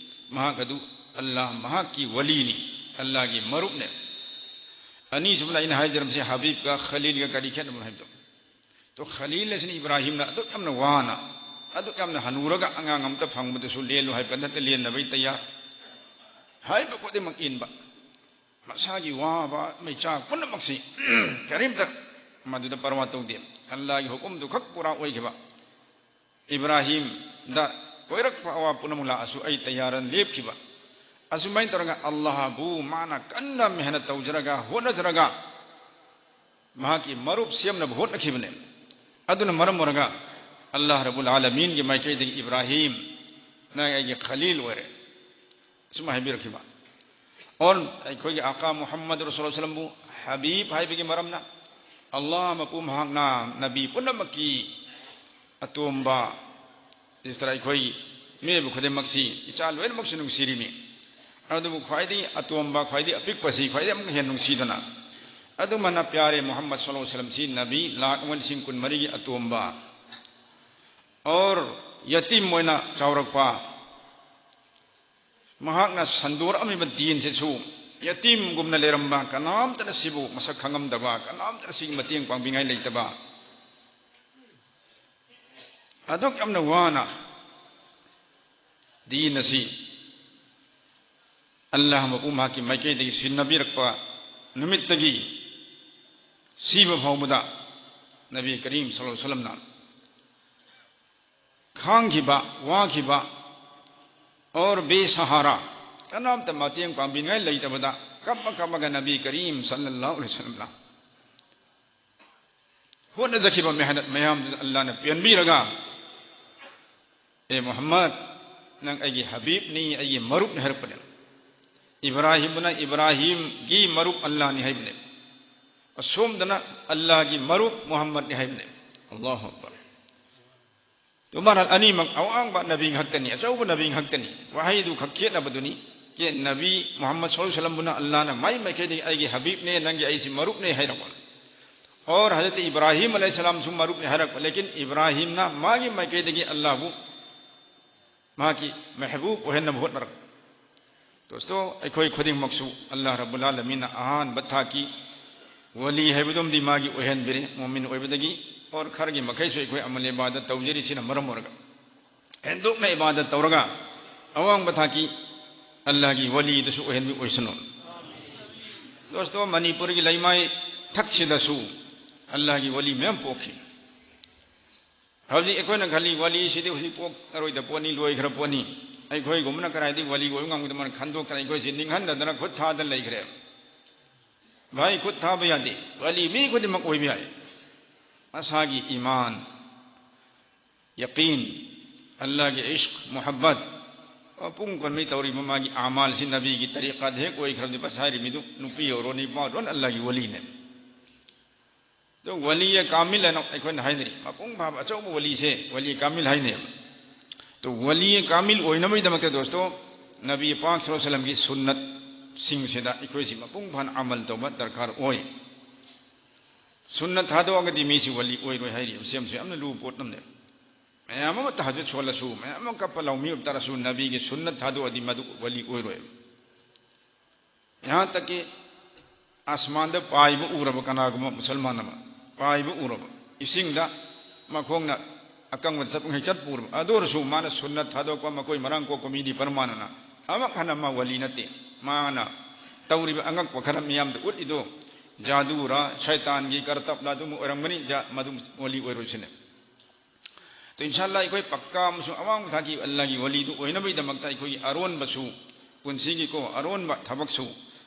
ꯃꯍꯥꯛ ꯑꯗꯨ ꯑꯜꯂꯥꯍ ꯃꯍꯥꯛꯀꯤ ꯋꯂꯤꯅꯤ, ꯑꯜꯂꯥꯍꯒꯤ ꯃꯔꯨꯞꯅꯦ꯫ ꯑꯅꯤꯁꯨꯕꯅ ꯑꯩꯅ ꯍꯥꯏꯖꯔꯝꯁꯤ, ꯍꯕꯤꯕꯀ ꯈꯂꯤꯜꯒ ꯀꯔꯤ ꯈꯦꯠꯅꯕꯅꯣ ꯍꯥꯏꯕꯗꯣ꯫ ꯇꯣ ꯈꯂꯤꯜ ꯑꯁꯤꯅ ꯏꯕ꯭ꯔꯥꯍꯤꯝꯅ ꯑꯗꯨꯛ ꯌꯥꯝꯅ ꯋꯥꯅ, ꯑꯗꯨꯛ ꯌꯥꯝꯅ ꯍꯅꯨꯔꯒ ꯑꯉꯥꯡ ꯑꯝꯇ ꯐꯪꯕꯗꯁꯨ ꯂꯦꯜꯂꯨ ꯍꯥꯏꯕ ꯅꯠꯇꯦ, ꯂꯦꯟꯅꯕꯩ ꯇꯌꯥꯔ꯫ ꯍꯥꯏꯕ ꯈꯨꯗꯤꯡꯃꯛ ꯏꯟꯕ꯫ ꯃꯁꯥꯒꯤ ꯋꯥꯕ ꯃꯩꯆꯥꯛ ꯄꯨꯝꯅꯃꯛꯁꯤ ꯀꯔꯤꯝꯇ ꯃꯗꯨꯗ ꯄꯔꯋꯥ ꯇꯧꯗꯦ꯫ ꯑꯜꯂꯥꯍꯒꯤ ꯍꯨꯀꯨꯝꯗꯨ ꯈꯛ ꯄꯨꯔꯥ ꯑꯣꯏꯈꯤꯕ꯫ ꯏꯕ꯭ꯔꯥꯍꯤꯝꯗ ꯀꯣꯏꯔꯛꯄ ꯑꯋꯥ ꯄꯨꯝꯅꯃꯛ ꯂꯥꯛꯑꯁꯨ ꯑꯩ ꯇꯌꯥꯔꯅ ꯂꯦꯞꯈꯤꯕ꯫ ꯑꯁꯨꯃꯥꯏꯅ ꯇꯧꯔꯒ ꯑꯜꯂꯥꯍꯕꯨ ꯃꯥꯅ ꯀꯟꯅ ꯃꯦꯍꯅꯠ ꯇꯧꯖꯔꯒ, ꯍꯣꯠꯅꯖꯔꯒ, ꯃꯍꯥꯛꯀꯤ ꯃꯔꯨꯞ ꯁꯦꯝꯅꯕ ꯍꯣꯠꯅꯈꯤꯕꯅꯦ꯫ ꯑꯗꯨꯅ ꯃꯔꯝ ꯑꯣꯏꯔꯒ ꯑꯜꯂꯥꯍ ꯔꯕꯨꯜ ꯑꯥꯂꯃꯤꯟꯒꯤ ꯃꯥꯏꯀꯩꯗꯒꯤ ꯏꯕ꯭ꯔꯥꯍꯤꯝ, ꯅꯪ ꯑꯩꯒꯤ ꯈꯂꯤꯜ ꯑꯣꯏꯔꯦ꯫ ꯁꯨꯝ ꯍꯥꯏꯕꯤꯔꯛꯈꯤꯕ꯫ ꯑꯣꯔ ꯑꯩꯈꯣꯏꯒꯤ ꯑꯀꯥ ꯃꯨꯍꯝꯃꯗ ꯔꯁꯨꯜ ꯁꯂꯝꯕꯨ ꯍꯕꯤꯕ ꯍꯥꯏꯕꯒꯤ ꯃꯔꯝꯅ, ꯑꯜꯂꯥꯍ ꯃꯄꯨ ꯃꯍꯥꯛꯅ ꯅꯕꯤ ꯄꯨꯝꯅꯃꯛꯀꯤ ꯑꯇꯣꯝꯕ, ꯏꯁꯇꯔ ꯑꯩꯈꯣꯏ ꯃꯤꯑꯣꯏꯕ ꯈꯨꯗꯤꯡꯃꯛꯁꯤ, ꯏꯆꯥ ꯂꯣꯏꯅꯃꯛꯁꯨ ꯅꯨꯡꯁꯤꯔꯤꯃꯤ꯫ ꯑꯗꯨꯕꯨ ꯈ꯭ꯋꯥꯏꯗꯒꯤ ꯑꯇꯣꯝꯕ, ꯈ꯭ꯋꯥꯏꯗꯒꯤ ꯑꯄꯤꯛꯄꯁꯤ ꯈ꯭ꯋꯥꯏꯗꯒꯤ ꯑꯃꯨꯛ ꯍꯦꯟꯅ ꯅꯨꯡꯁꯤꯗꯅ, ꯑꯗꯨꯃꯥꯏꯅ ꯄ꯭ꯌꯥꯔꯦ ꯃꯨꯍꯝꯃꯗ ꯁꯜꯂꯜꯂꯥꯍꯨ ꯑꯂꯩꯍꯤ ꯋꯁꯜꯂꯝꯁꯤ ꯅꯕꯤ ꯂꯥꯛ ꯑꯃ ꯂꯤꯁꯤꯡ ꯀꯨꯟꯃꯔꯤꯒꯤ ꯑꯇꯣꯝꯕ, ꯑꯣꯔ ꯌꯇꯤꯝ ꯑꯣꯏꯅ ꯆꯥꯎꯔꯛꯄ, ꯃꯍꯥꯛꯅ ꯁꯟꯗꯣꯔꯛꯑꯝꯃꯤꯕ ꯗꯤꯟꯁꯤꯁꯨ ꯌꯇꯤꯝꯒꯨꯝꯅ ꯂꯩꯔꯝꯕ, ꯀꯅꯥꯝꯇꯅ ꯁꯤꯕꯨ ꯃꯁꯛ ꯈꯪꯉꯝꯗꯕ, ꯀꯅꯥꯝꯇꯅ ꯁꯤꯒꯤ ꯃꯇꯦꯡ ꯄꯥꯡꯕꯤꯉꯥꯏ ꯂꯩꯇꯕ, ꯑꯗꯨꯛ ꯌꯥꯝꯅ ꯋꯥꯅ ꯗꯤꯟ ꯑꯁꯤ ꯑꯜꯂꯥꯍ ꯃꯄꯨ ꯃꯍꯥꯛꯀꯤ ꯃꯥꯏꯀꯩꯗꯒꯤ ꯁꯤꯟꯅꯕꯤꯔꯛꯄ ꯅꯨꯃꯤꯠꯇꯒꯤ ꯁꯤꯕ ꯐꯥꯎꯕꯗ ꯅꯕꯤ ꯀꯔꯤꯝ ꯁꯜꯂꯜꯂꯥꯍꯨ ꯑꯂꯩꯍꯤ ꯋꯁꯜꯂꯝꯅ ꯈꯥꯡꯈꯤꯕ, ꯋꯥꯈꯤꯕ, ꯑꯣꯔ ꯕꯦꯁꯍꯥꯔꯥ, ꯀꯅꯥꯝꯇ ꯃꯇꯦꯡ ꯄꯥꯡꯕꯤꯅꯤꯡꯉꯥꯏ ꯂꯩꯇꯕꯗ ꯀꯞꯄ ꯀꯞꯄꯒ ꯅꯕꯤ ꯀꯔꯤꯝ ꯁꯜꯂꯜꯂꯥꯍꯨ ꯑꯂꯩꯍꯤ ꯋꯁꯜꯂꯝꯅ ꯍꯣꯠꯅꯖꯈꯤꯕ ꯃꯦꯍꯅꯠ ꯃꯌꯥꯝꯗꯨ ꯑꯜꯂꯥꯍꯅ ꯄꯦꯟꯕꯤꯔꯒ, "ꯑꯦ ꯃꯨꯍꯝꯃꯗ, ꯅꯪ ꯑꯩꯒꯤ ꯍꯕꯤꯕꯅꯤ, ꯑꯩꯒꯤ ꯃꯔꯨꯞꯅꯤ" ꯍꯥꯏꯔꯛꯄꯅꯦ꯫ ꯏꯕ꯭ꯔꯥꯍꯤꯝꯅ ꯏꯕ꯭ꯔꯥꯍꯤꯝꯒꯤ ꯃꯔꯨꯞ ꯑꯜꯂꯥꯍꯅꯤ ꯍꯥꯏꯕꯅꯦ꯫ ꯑꯁꯣꯝꯗꯅ ꯑꯜꯂꯥꯍꯒꯤ ꯃꯔꯨꯞ ꯃꯨꯍꯝꯃꯗꯅꯤ ꯍꯥꯏꯕꯅꯦ꯫ ꯑꯜꯂꯥꯍꯨ ꯑꯛꯕꯔ꯫ ꯇꯨꯃꯥꯔ ꯑꯅꯤꯃꯛ ꯑꯋꯥꯡꯕ ꯅꯕꯤ ꯉꯥꯛꯇꯅꯤ, ꯑꯆꯧꯕ ꯅꯕꯤ ꯉꯥꯛꯇꯅꯤ꯫ ꯋꯥꯍꯩꯗꯨ ꯈꯛ ꯈꯦꯠꯅꯕꯗꯨꯅꯤ꯫ ꯀꯦ ꯅꯕꯤ ꯃꯨꯍꯝꯃꯗ ꯁꯜꯂꯜꯂꯥꯍꯨ ꯑꯂꯥꯏꯍꯤ ꯋꯥꯁꯜꯂꯝꯕꯨꯅ ꯑꯜꯂꯥꯍꯅ ꯃꯥꯏ ꯃꯥꯏꯀꯩꯗꯒꯤ ꯑꯩꯒꯤ ꯍꯕꯤꯕꯅꯦ, ꯅꯪꯒꯤ ꯑꯩꯁꯤ ꯃꯔꯨꯞꯅꯦ ꯍꯥꯏꯔꯛꯄ꯫ ꯑꯣꯔ ꯍꯖꯔꯠ ꯏꯕ꯭ꯔꯥꯍꯤꯝ ꯑꯂꯥꯏꯍꯤꯁꯁꯂꯥꯝꯁꯨ ꯃꯔꯨꯞꯅꯦ ꯍꯥꯏꯔꯛꯄ꯫ ꯂꯦꯀꯤꯟ ꯏꯕ꯭ꯔꯥꯍꯤꯝꯅ ꯃꯥꯒꯤ ꯃꯥꯏꯀꯩꯗꯒꯤ ꯑꯜꯂꯥꯍꯕꯨ ꯃꯍꯥꯛꯀꯤ ꯃꯦꯍꯕꯨꯕ ꯑꯣꯏꯍꯟꯅꯕ ꯍꯣꯠꯅꯔꯛꯄ꯫ ꯗꯣꯁꯇꯣ, ꯑꯩꯈꯣꯏ ꯈꯨꯗꯤꯡꯃꯛꯁꯨ ꯑꯜꯂꯥꯍ ꯔꯕꯨꯜ ꯑꯥꯂꯃꯤꯟꯅ ꯑꯍꯥꯟꯕ ꯊꯥꯛꯀꯤ ꯋꯂꯤ ꯍꯥꯏꯕꯗꯨꯝꯗꯤ ꯃꯥꯒꯤ ꯑꯣꯏꯍꯟꯕꯤꯔꯦ, ꯃꯨꯃꯤꯟ ꯑꯣꯏꯕꯗꯒꯤ꯫ ꯑꯣꯔ ꯈꯔꯒꯤ ꯃꯈꯩꯁꯨ ꯑꯩꯈꯣꯏ ꯑꯃꯜ ꯏꯕꯥꯗꯠ ꯇꯧꯖꯔꯤꯁꯤꯅ ꯃꯔꯝ ꯑꯣꯏꯔꯒ ꯍꯦꯟꯗꯣꯛꯅ ꯏꯕꯥꯗꯠ ꯇꯧꯔꯒ ꯑꯋꯥꯡꯕ ꯊꯥꯛꯀꯤ ꯑꯜꯂꯥꯍꯒꯤ ꯋꯂꯤꯗꯨꯁꯨ ꯑꯣꯏꯍꯟꯕꯤ ꯑꯣꯏꯁꯅꯨ꯫ ꯗꯣꯁꯇꯣ, ꯃꯅꯤꯄꯨꯔꯒꯤ ꯂꯩꯃꯥꯏ ꯊꯛꯁꯤꯗꯁꯨ ꯑꯜꯂꯥꯍꯒꯤ ꯋꯂꯤ ꯃꯌꯥꯝ ꯄꯣꯛꯈꯤ꯫ ꯍꯧꯖꯤꯛ ꯑꯩꯈꯣꯏꯅ ꯈꯜꯂꯤ, ꯋꯂꯤꯁꯤꯗꯤ ꯍꯧꯖꯤꯛ ꯄꯣꯛꯑꯔꯣꯏꯗ ꯄꯣꯠꯅꯤ, ꯂꯣꯏꯈ꯭ꯔ ꯄꯣꯠꯅꯤ, ꯑꯩꯈꯣꯏꯒꯨꯝꯕꯅ ꯀꯗꯥꯏꯗꯒꯤ ꯋꯂꯤ ꯑꯣꯏꯕ ꯉꯝꯒꯗꯕꯅ ꯈꯟꯗꯣꯛꯇꯅ ꯑꯩꯈꯣꯏꯁꯤ ꯅꯤꯡꯍꯟꯅꯗꯅ ꯈꯨꯠ ꯊꯥꯗꯅ ꯂꯩꯈ꯭ꯔꯦ꯫ ꯚꯥꯏ, ꯈꯨꯠ ꯊꯥꯕ ꯌꯥꯗꯦ꯫ ꯋꯂꯤ ꯃꯤ ꯈꯨꯗꯤꯡꯃꯛ ꯑꯣꯏꯕ ꯌꯥꯏ꯫ ꯃꯁꯥꯒꯤ ꯏꯃꯥꯟ, ꯌꯀꯤꯟ, ꯑꯜꯂꯥꯍꯒꯤ ꯏꯁ꯭ꯛ, ꯃꯨꯍꯕꯠ, ꯃꯄꯨꯡ ꯀꯣꯟꯕꯤ ꯇꯧꯔꯤꯕ ꯃꯥꯒꯤ ꯑꯃꯥꯜꯁꯤ ꯅꯕꯤꯒꯤ ꯇꯔꯤꯀꯥꯗ ꯍꯦꯛ ꯑꯣꯏꯈ꯭ꯔꯕꯗꯤ, ꯕꯁ ꯍꯥꯏꯔꯤ ꯃꯤꯗꯨ ꯅꯨꯄꯤ ꯑꯣꯏꯔꯣ, ꯅꯨꯄꯥ ꯑꯣꯏꯔꯣ, ꯑꯜꯂꯥꯍꯒꯤ ꯋꯂꯤꯅꯦ꯫ ꯑꯗꯣ ꯋꯂꯤ ꯀꯥꯃꯤꯜ ꯍꯥꯏꯅ ꯑꯩꯈꯣꯏꯅ ꯍꯥꯏꯅꯔꯤ, ꯃꯄꯨꯡ ꯐꯥꯕ ꯑꯆꯧꯕ ꯋꯂꯤꯁꯦ ꯋꯂꯤ ꯀꯥꯃꯤꯜ ꯍꯥꯏꯅꯩꯕ꯫ ꯑꯗꯣ ꯋꯂꯤ ꯀꯥꯃꯤꯜ ꯑꯣꯏꯅꯕꯒꯤꯗꯃꯛꯇ, ꯗꯣꯁꯇꯣ, ꯅꯕꯤ ꯄꯥꯛ ꯁꯜꯂꯜꯂꯥꯍꯨ ꯑꯂꯥꯏꯍꯤ ꯋꯥꯁꯜꯂꯝꯒꯤ ꯁꯨꯟꯅꯠꯁꯤꯡꯁꯤꯗ ꯑꯩꯈꯣꯏꯁꯤ ꯃꯄꯨꯡ ꯐꯥꯅ ꯑꯃꯜ ꯇꯧꯕ ꯗꯔꯀꯥꯔ ꯑꯣꯏ꯫ ꯁꯨꯟꯅꯠ ꯊꯥꯗꯣꯛꯑꯒꯗꯤ ꯃꯤꯁꯤ ꯋꯂꯤ ꯑꯣꯏꯔꯣꯏ ꯍꯥꯏꯔꯤ꯫ ꯃꯁꯤ ꯌꯥꯝꯅ ꯂꯨꯕ ꯄꯣꯠ ꯑꯃꯅꯦ꯫ ꯃꯌꯥꯝ ꯑꯃ ꯇꯍꯖꯨꯗ ꯁꯣꯜꯂꯁꯨ, ꯃꯌꯥꯝ ꯑꯃ ꯀꯞꯄ ꯂꯥꯎꯃꯤ ꯑꯣꯏꯕ ꯇꯥꯔꯁꯨ, ꯅꯕꯤꯒꯤ ꯁꯨꯟꯅꯠ ꯊꯥꯗꯣꯛꯑꯗꯤ ꯃꯗꯨ ꯋꯂꯤ ꯑꯣꯏꯔꯣꯏ꯫ ꯌꯍꯥꯟ ꯇꯛꯀꯤ ꯑꯁꯃꯥꯟꯗ ꯄꯥꯏꯕ ꯎꯔꯕ ꯀꯅꯥꯒꯨꯝꯕ ꯃꯨꯁꯜꯃꯥꯟ ꯑꯃ, ꯄꯥꯏꯕ ꯎꯔꯕ, ꯏꯁꯤꯡꯗ ꯃꯈꯣꯡꯅ ꯑꯀꯪꯕꯗ ꯆꯠꯄ ꯃꯈꯩ ꯆꯠꯄ ꯎꯔꯕ, ꯑꯗꯨ ꯑꯣꯏꯔꯁꯨ ꯃꯥꯅ ꯁꯨꯟꯅꯠ ꯊꯥꯗꯣꯛꯄ, ꯃꯀꯣꯏ ꯃꯔꯥꯡ ꯀꯣꯛꯄ ꯃꯤꯗꯤ ꯄꯔꯃꯥꯟꯅꯅ ꯑꯃꯨꯛ ꯍꯟꯅ ꯃꯥ ꯋꯂꯤ ꯅꯠꯇꯦ꯫ ꯃꯥꯅ ꯇꯧꯔꯤꯕ ꯑꯉꯛꯄ ꯈꯔ ꯃꯤꯌꯥꯝꯗ ꯎꯠꯂꯤꯗꯣ ꯖꯥꯗꯨꯔ, ꯁꯩꯇꯥꯟꯒꯤ ꯀꯔꯇꯞꯂ ꯑꯗꯨꯝ ꯑꯣꯏꯔꯝꯒꯅꯤ, ꯖꯥ-, ꯃꯗꯨ ꯋꯂꯤ ꯑꯣꯏꯔꯣꯏꯁꯤꯅꯦ꯫ ꯑꯗꯣ ꯏꯟꯁꯥ ꯑꯜꯂꯥꯍ ꯑꯩꯈꯣꯏ ꯄꯛꯀꯥ ꯑꯃꯁꯨꯡ ꯑꯋꯥꯡꯕ ꯊꯥꯛꯀꯤ ꯑꯜꯂꯥꯍꯒꯤ ꯋꯂꯤꯗꯨ ꯑꯣꯏꯅꯕꯒꯤꯗꯃꯛꯇ ꯑꯩꯈꯣꯏꯒꯤ ꯑꯔꯣꯟꯕꯁꯨ, ꯄꯨꯟꯁꯤꯒꯤꯀꯣ, ꯑꯔꯣꯟꯕ ꯊꯕꯛꯁꯨ,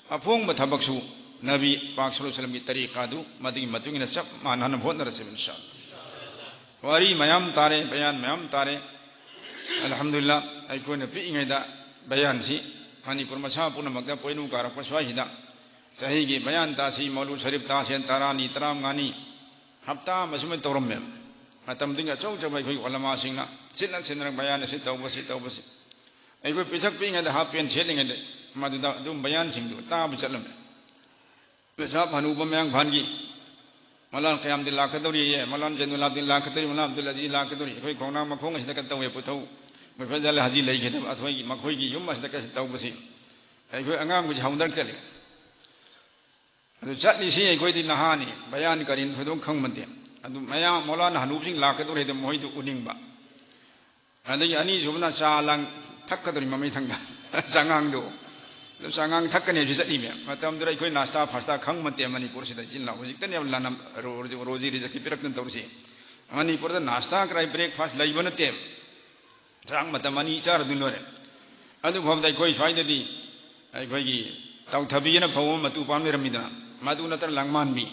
ꯑꯐꯣꯡꯕ ꯊꯕꯛꯁꯨ ꯅꯕꯤ ꯄꯥꯛ ꯁꯜꯂꯜꯂꯥꯍꯨ ꯑꯂꯥꯏꯍꯤ ꯋꯥꯁꯜꯂꯝꯒꯤ ꯇꯔꯤꯀꯥꯗꯨ ꯃꯗꯨꯒꯤ ꯃꯇꯨꯡ ꯏꯟꯅ ꯆꯞ ꯃꯥꯟꯅꯅꯕ ꯍꯣꯠꯅꯔꯁꯦꯕ, ꯏꯟꯁꯥ ꯑꯜꯂꯥꯍ꯫ ꯋꯥꯔꯤ ꯃꯌꯥꯝ ꯇꯥꯔꯦ, ꯕꯌꯥꯟ ꯃꯌꯥꯝ ꯇꯥꯔꯦ꯫ ꯑꯜꯍꯝꯗꯨꯂꯤꯜꯂꯥꯍ, ꯑꯩꯈꯣꯏꯅ ꯄꯤꯛꯏꯉꯩꯗ ꯕꯌꯥꯟꯁꯤ ꯃꯅꯤꯄꯨꯔ ꯃꯁꯥ ꯄꯨꯝꯅꯃꯛꯇ ꯄꯣꯏꯅꯨ ꯀꯥꯔꯛꯄ ꯁ꯭ꯋꯥꯏꯁꯤꯗ ꯆꯍꯤꯒꯤ ꯕꯌꯥꯟ ꯇꯥꯁꯤ, ꯃꯧꯂꯨꯗ ꯁꯔꯤꯐ ꯇꯥꯁꯦꯅ ꯇꯔꯥꯅꯤ, ꯇꯔꯥꯃꯉꯥꯅꯤ, ꯍꯞꯇꯥ ꯑꯃ ꯁꯨꯃꯥꯏꯅ ꯇꯧꯔꯝꯃꯦꯕ꯫ ꯃꯇꯝꯗꯨꯒꯤ ꯑꯆꯧ ꯑꯆꯧꯕ ꯑꯩꯈꯣꯏꯒꯤ ꯎꯂꯃꯥꯁꯤꯡꯅ ꯁꯤꯠꯅ ꯁꯤꯠꯅ ꯕꯌꯥꯟ ꯑꯁꯤ ꯇꯧꯕꯁꯤ, ꯇꯧꯕꯁꯤ꯫ ꯑꯩꯈꯣꯏ ꯄꯤꯁꯛ ꯄꯤꯛꯏꯉꯩꯗ ꯍꯥꯞ ꯄꯦꯟ ꯁꯦꯠꯂꯤꯉꯩꯗ ꯃꯗꯨꯗ ꯑꯗꯨꯝ ꯕꯌꯥꯟꯁꯤꯡꯗꯨ ꯇꯥꯕ ꯆꯠꯂꯝꯃꯦ꯫ ꯄꯩꯁꯥ ꯍꯅꯨꯕ ꯃꯌꯥꯡꯐꯥꯟꯒꯤ ꯃꯂꯥꯟ ꯀꯌꯥꯝꯗꯤ ꯂꯥꯛꯀꯗꯧꯔꯤꯌꯦ, ꯃꯂꯥꯟ ꯖꯩꯅꯨꯂꯥꯕꯗꯤꯟ ꯂꯥꯛꯀꯗꯧꯔꯤ, ꯃꯂꯥꯟ ꯑꯕꯗꯨꯜ ꯑꯖꯤꯖ ꯂꯥꯛꯀꯗꯧꯔꯤ, ꯑꯩꯈꯣꯏ ꯈꯣꯡꯅꯥꯡ ꯃꯈꯣꯡ ꯑꯁꯤꯗ ꯀꯩꯅꯣ ꯇꯧꯋꯦ, ꯄꯨꯊꯧ, ꯑꯩꯈꯣꯏ ꯐꯖꯜ ꯍꯥꯖꯤ ꯂꯩꯈꯤꯗꯕ, ꯑꯩꯈꯣꯏꯒꯤ, ꯃꯈꯣꯏꯒꯤ ꯌꯨꯝ ꯑꯁꯤꯗ ꯀꯩꯁꯨ ꯇꯧꯕꯁꯤ ꯑꯩꯈꯣꯏ ꯑꯉꯥꯡꯕꯁꯤ ꯍꯧꯗꯔ ꯆꯠꯂꯤ꯫ ꯑꯗꯨ ꯆꯠꯂꯤꯁꯤ ꯑꯩꯈꯣꯏꯗꯤ ꯅꯍꯥꯅꯤ, ꯕꯌꯥꯟ ꯀꯔꯤꯅ ꯊꯣꯏꯗꯣꯛ ꯈꯪꯕ ꯅꯠꯇꯦ꯫ ꯑꯗꯨ ꯃꯌꯥꯝ ꯃꯧꯂꯥꯅ ꯍꯅꯨꯕꯁꯤꯡ ꯂꯥꯛꯀꯗꯧꯔꯦ, ꯑꯗꯨ ꯃꯣꯏꯗꯨ ꯎꯅꯤꯡꯕ꯫ ꯑꯗꯒꯤ ꯑꯅꯤꯁꯨꯕꯅ ꯆꯥ ꯂꯥꯡ ꯊꯛꯀꯗꯧꯔꯤ ꯃꯃꯩ ꯊꯪꯗ ꯆꯉꯥꯡꯗꯣ꯫ ꯑꯗꯨ ꯆꯉꯥꯡ ꯊꯛꯀꯅꯤ ꯍꯥꯏꯕꯁꯤ ꯆꯠꯂꯤꯃꯦ꯫ ꯃꯇꯝꯗꯨꯗ ꯑꯩꯈꯣꯏ ꯅꯥꯁꯇꯥ ꯐꯥꯁꯇꯥ ꯈꯪꯕ ꯅꯠꯇꯦ ꯃꯅꯤꯄꯨꯔꯁꯤꯗ ꯏꯆꯤꯜ ꯏꯅꯥꯎ꯫ ꯍꯧꯖꯤꯛꯇꯅꯦꯕ ꯂꯥꯟꯅ ꯔꯣ-, ꯔꯣ-, ꯔꯣꯖꯤ ꯔꯤꯖꯛꯀꯤ ꯄꯤꯔꯛꯇꯅ ꯇꯧꯔꯤꯁꯤ꯫ ꯃꯅꯤꯄꯨꯔꯗ ꯅꯥꯁꯇꯥ ꯀꯔꯥꯏ ꯕ꯭ꯔꯦꯛꯐꯥꯁ ꯂꯩꯕ ꯅꯠꯇꯦ꯫ ꯆꯥꯛ ꯃꯇꯝ ꯑꯅꯤ ꯆꯥꯔꯗꯨꯅ ꯂꯣꯏꯔꯦ꯫ ꯑꯗꯨꯐꯥꯎꯗ ꯑꯩꯈꯣꯏ ꯁ꯭ꯋꯥꯏꯗꯗꯤ ꯑꯩꯈꯣꯏꯒꯤ ꯇꯥꯎꯊꯕꯤꯅ ꯐꯧ ꯑꯃ ꯃꯇꯨ ꯄꯥꯝ ꯂꯩꯔꯝꯃꯤꯗꯅ, ꯃꯗꯨ ꯅꯠꯇ꯭ꯔ ꯂꯥꯡꯃꯥꯟꯕꯤ꯫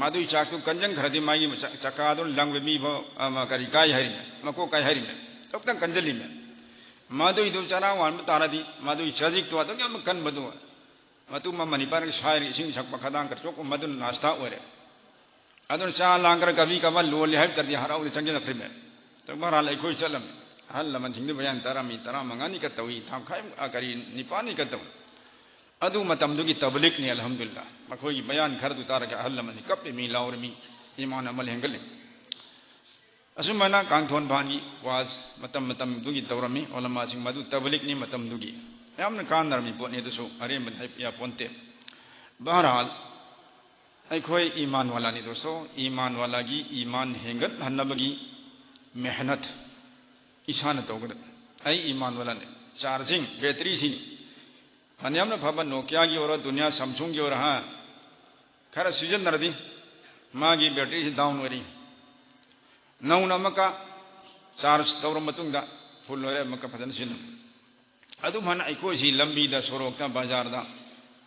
ꯃꯗꯨꯒꯤ ꯆꯥꯛꯇꯨ ꯀꯟꯖꯟꯈ꯭ꯔꯗꯤ ꯃꯥꯒꯤ ꯆ-, ꯆꯀꯥꯗꯨꯅ ꯂꯪꯕ ꯃꯤ ꯐꯥꯎ, ꯑꯃ, ꯀꯔꯤ ꯀꯥꯏ ꯍꯥꯏꯔꯤꯅꯦ, ꯃꯀꯣꯛ ꯀꯥꯏ ꯍꯥꯏꯔꯤꯅꯦ꯫ ꯇꯧꯇꯪ ꯀꯟꯖꯜꯂꯤꯃꯦ꯫ ꯃꯗꯨꯏꯗꯨ ꯆꯔꯥ ꯋꯥꯟꯕ ꯇꯥꯔꯗꯤ ꯃꯗꯨꯒꯤ ꯆꯖꯤꯛꯇꯨ ꯑꯗꯨꯛ ꯌꯥꯝꯅ ꯀꯟꯕꯗꯨ, ꯃꯇꯨꯝ ꯑꯃ ꯅꯤꯄꯥꯟꯒꯤ ꯁꯥꯏꯔꯒ ꯏꯁꯤꯡ ꯊꯛꯄ ꯈꯗꯥꯡ ꯈꯔ ꯆꯣꯛꯄ, ꯃꯗꯨꯅ ꯅꯥꯁꯇꯥ ꯑꯣꯏꯔꯦ꯫ ꯑꯗꯨꯅ ꯆꯥ ꯂꯥꯡꯈ꯭ꯔ ꯀꯕꯤ ꯀꯕꯥ ꯂꯣꯜꯂꯤ ꯍꯥꯏꯕ ꯇꯥꯔꯗꯤ ꯍꯔꯥꯎꯗ ꯆꯪꯁꯤꯜꯂꯛꯈ꯭ꯔꯤꯃꯦ꯫ ꯇ ꯃꯍꯥꯔꯥꯜ ꯑꯩꯈꯣꯏ ꯆꯠꯂꯝꯃꯤ꯫ ꯑꯍꯜ ꯂꯃꯟꯁꯤꯡꯗꯨ ꯕꯌꯥꯟ ꯇꯔꯥꯃꯤ ꯇꯔꯥꯃꯉꯥꯅꯤ ꯀ ꯇꯧꯏ, ꯊꯥꯈꯥꯏ, ꯑ, ꯀꯔꯤ, ꯅꯤꯄꯥꯟꯅꯤ ꯀ ꯇꯧꯏ꯫ ꯑꯗꯨ ꯃꯇꯝꯗꯨꯒꯤ ꯇꯕꯂꯤꯛꯅꯤ, ꯑꯜꯍꯝꯗꯨꯂꯤꯜꯂꯥ꯫ ꯃꯈꯣꯏꯒꯤ ꯕꯌꯥꯟ ꯈꯔꯗꯨ ꯇꯥꯔꯒ ꯑꯍꯜ ꯂꯃꯟꯁꯤ ꯀꯞꯄꯤ, ꯃꯤ ꯂꯥꯎꯔꯝꯃꯤ, ꯏꯃꯥꯟ ꯑꯃꯜ ꯍꯦꯟꯒꯠꯂꯤ꯫ ꯑꯁꯨꯃꯥꯏꯅ ꯀꯥꯡꯊꯣꯟ ꯐꯥꯟꯒꯤ ꯋꯥꯖ ꯃꯇꯝ ꯃꯇꯝꯗꯨꯒꯤ ꯇꯧꯔꯝꯃꯤ꯫ ꯑꯣꯂꯃꯥꯁꯤꯡ ꯃꯗꯨ ꯇꯕꯂꯤꯛꯅꯤ ꯃꯇꯝꯗꯨꯒꯤ꯫ ꯌꯥꯝꯅ ꯀꯥꯟꯅꯔꯝꯃꯤ ꯄꯣꯠꯅꯤ, ꯑꯗꯨꯁꯨ ꯑꯔꯦꯝꯕꯗ ꯍꯥꯏꯕ ꯌꯥꯄꯣꯟꯇꯦ꯫ ꯕꯍꯔꯍꯥꯜ, ꯑꯩꯈꯣꯏ ꯏꯃꯥꯟ ꯋꯥꯂꯥꯅꯤ ꯗꯣꯁꯇꯣ, ꯏꯃꯥꯟ ꯋꯥꯂꯥꯒꯤ ꯏꯃꯥꯟ ꯍꯦꯟꯒꯠꯍꯟꯅꯕꯒꯤ ꯃꯦꯍꯅꯠ ꯏꯁꯥꯅ ꯇꯧꯒꯗꯕ꯫ ꯑꯩ ꯏꯃꯥꯟ ꯋꯥꯂꯥꯅꯤ꯫ ꯆꯥꯔꯖꯤꯡ, ꯕꯦꯇ꯭ꯔꯤꯁꯤ ꯐꯅꯌꯥꯝꯅ ꯐꯕ ꯅꯣꯀꯤꯌꯥꯒꯤ ꯑꯣꯏꯔꯣ, ꯗꯨꯅꯤꯌꯥ ꯁꯝꯁꯨꯡꯒꯤ ꯑꯣꯏꯔꯣ, ꯍꯥ, ꯈꯔ ꯁꯤꯖꯤꯟꯅꯔꯗꯤ ꯃꯥꯒꯤ ꯕꯦꯇ꯭ꯔꯤꯁꯤ ꯗꯥꯎꯟ ꯑꯣꯏꯔꯤ꯫ ꯅꯧꯅ ꯑꯃꯨꯛꯀ ꯆꯥꯔꯖ ꯇꯧꯔ ꯃꯇꯨꯡꯗ ꯐꯨꯜ ꯑꯣꯏꯔꯦ, ꯑꯃꯨꯛꯀ ꯐꯖꯅ ꯁꯤꯖꯤꯟꯅꯧ꯫ ꯑꯗꯨꯝ ꯍꯥꯏꯅ ꯑꯩꯈꯣꯏꯁꯤ ꯂꯝꯕꯤꯗ, ꯁꯣꯔꯣꯛꯇ, ꯕꯖꯥꯔꯗ,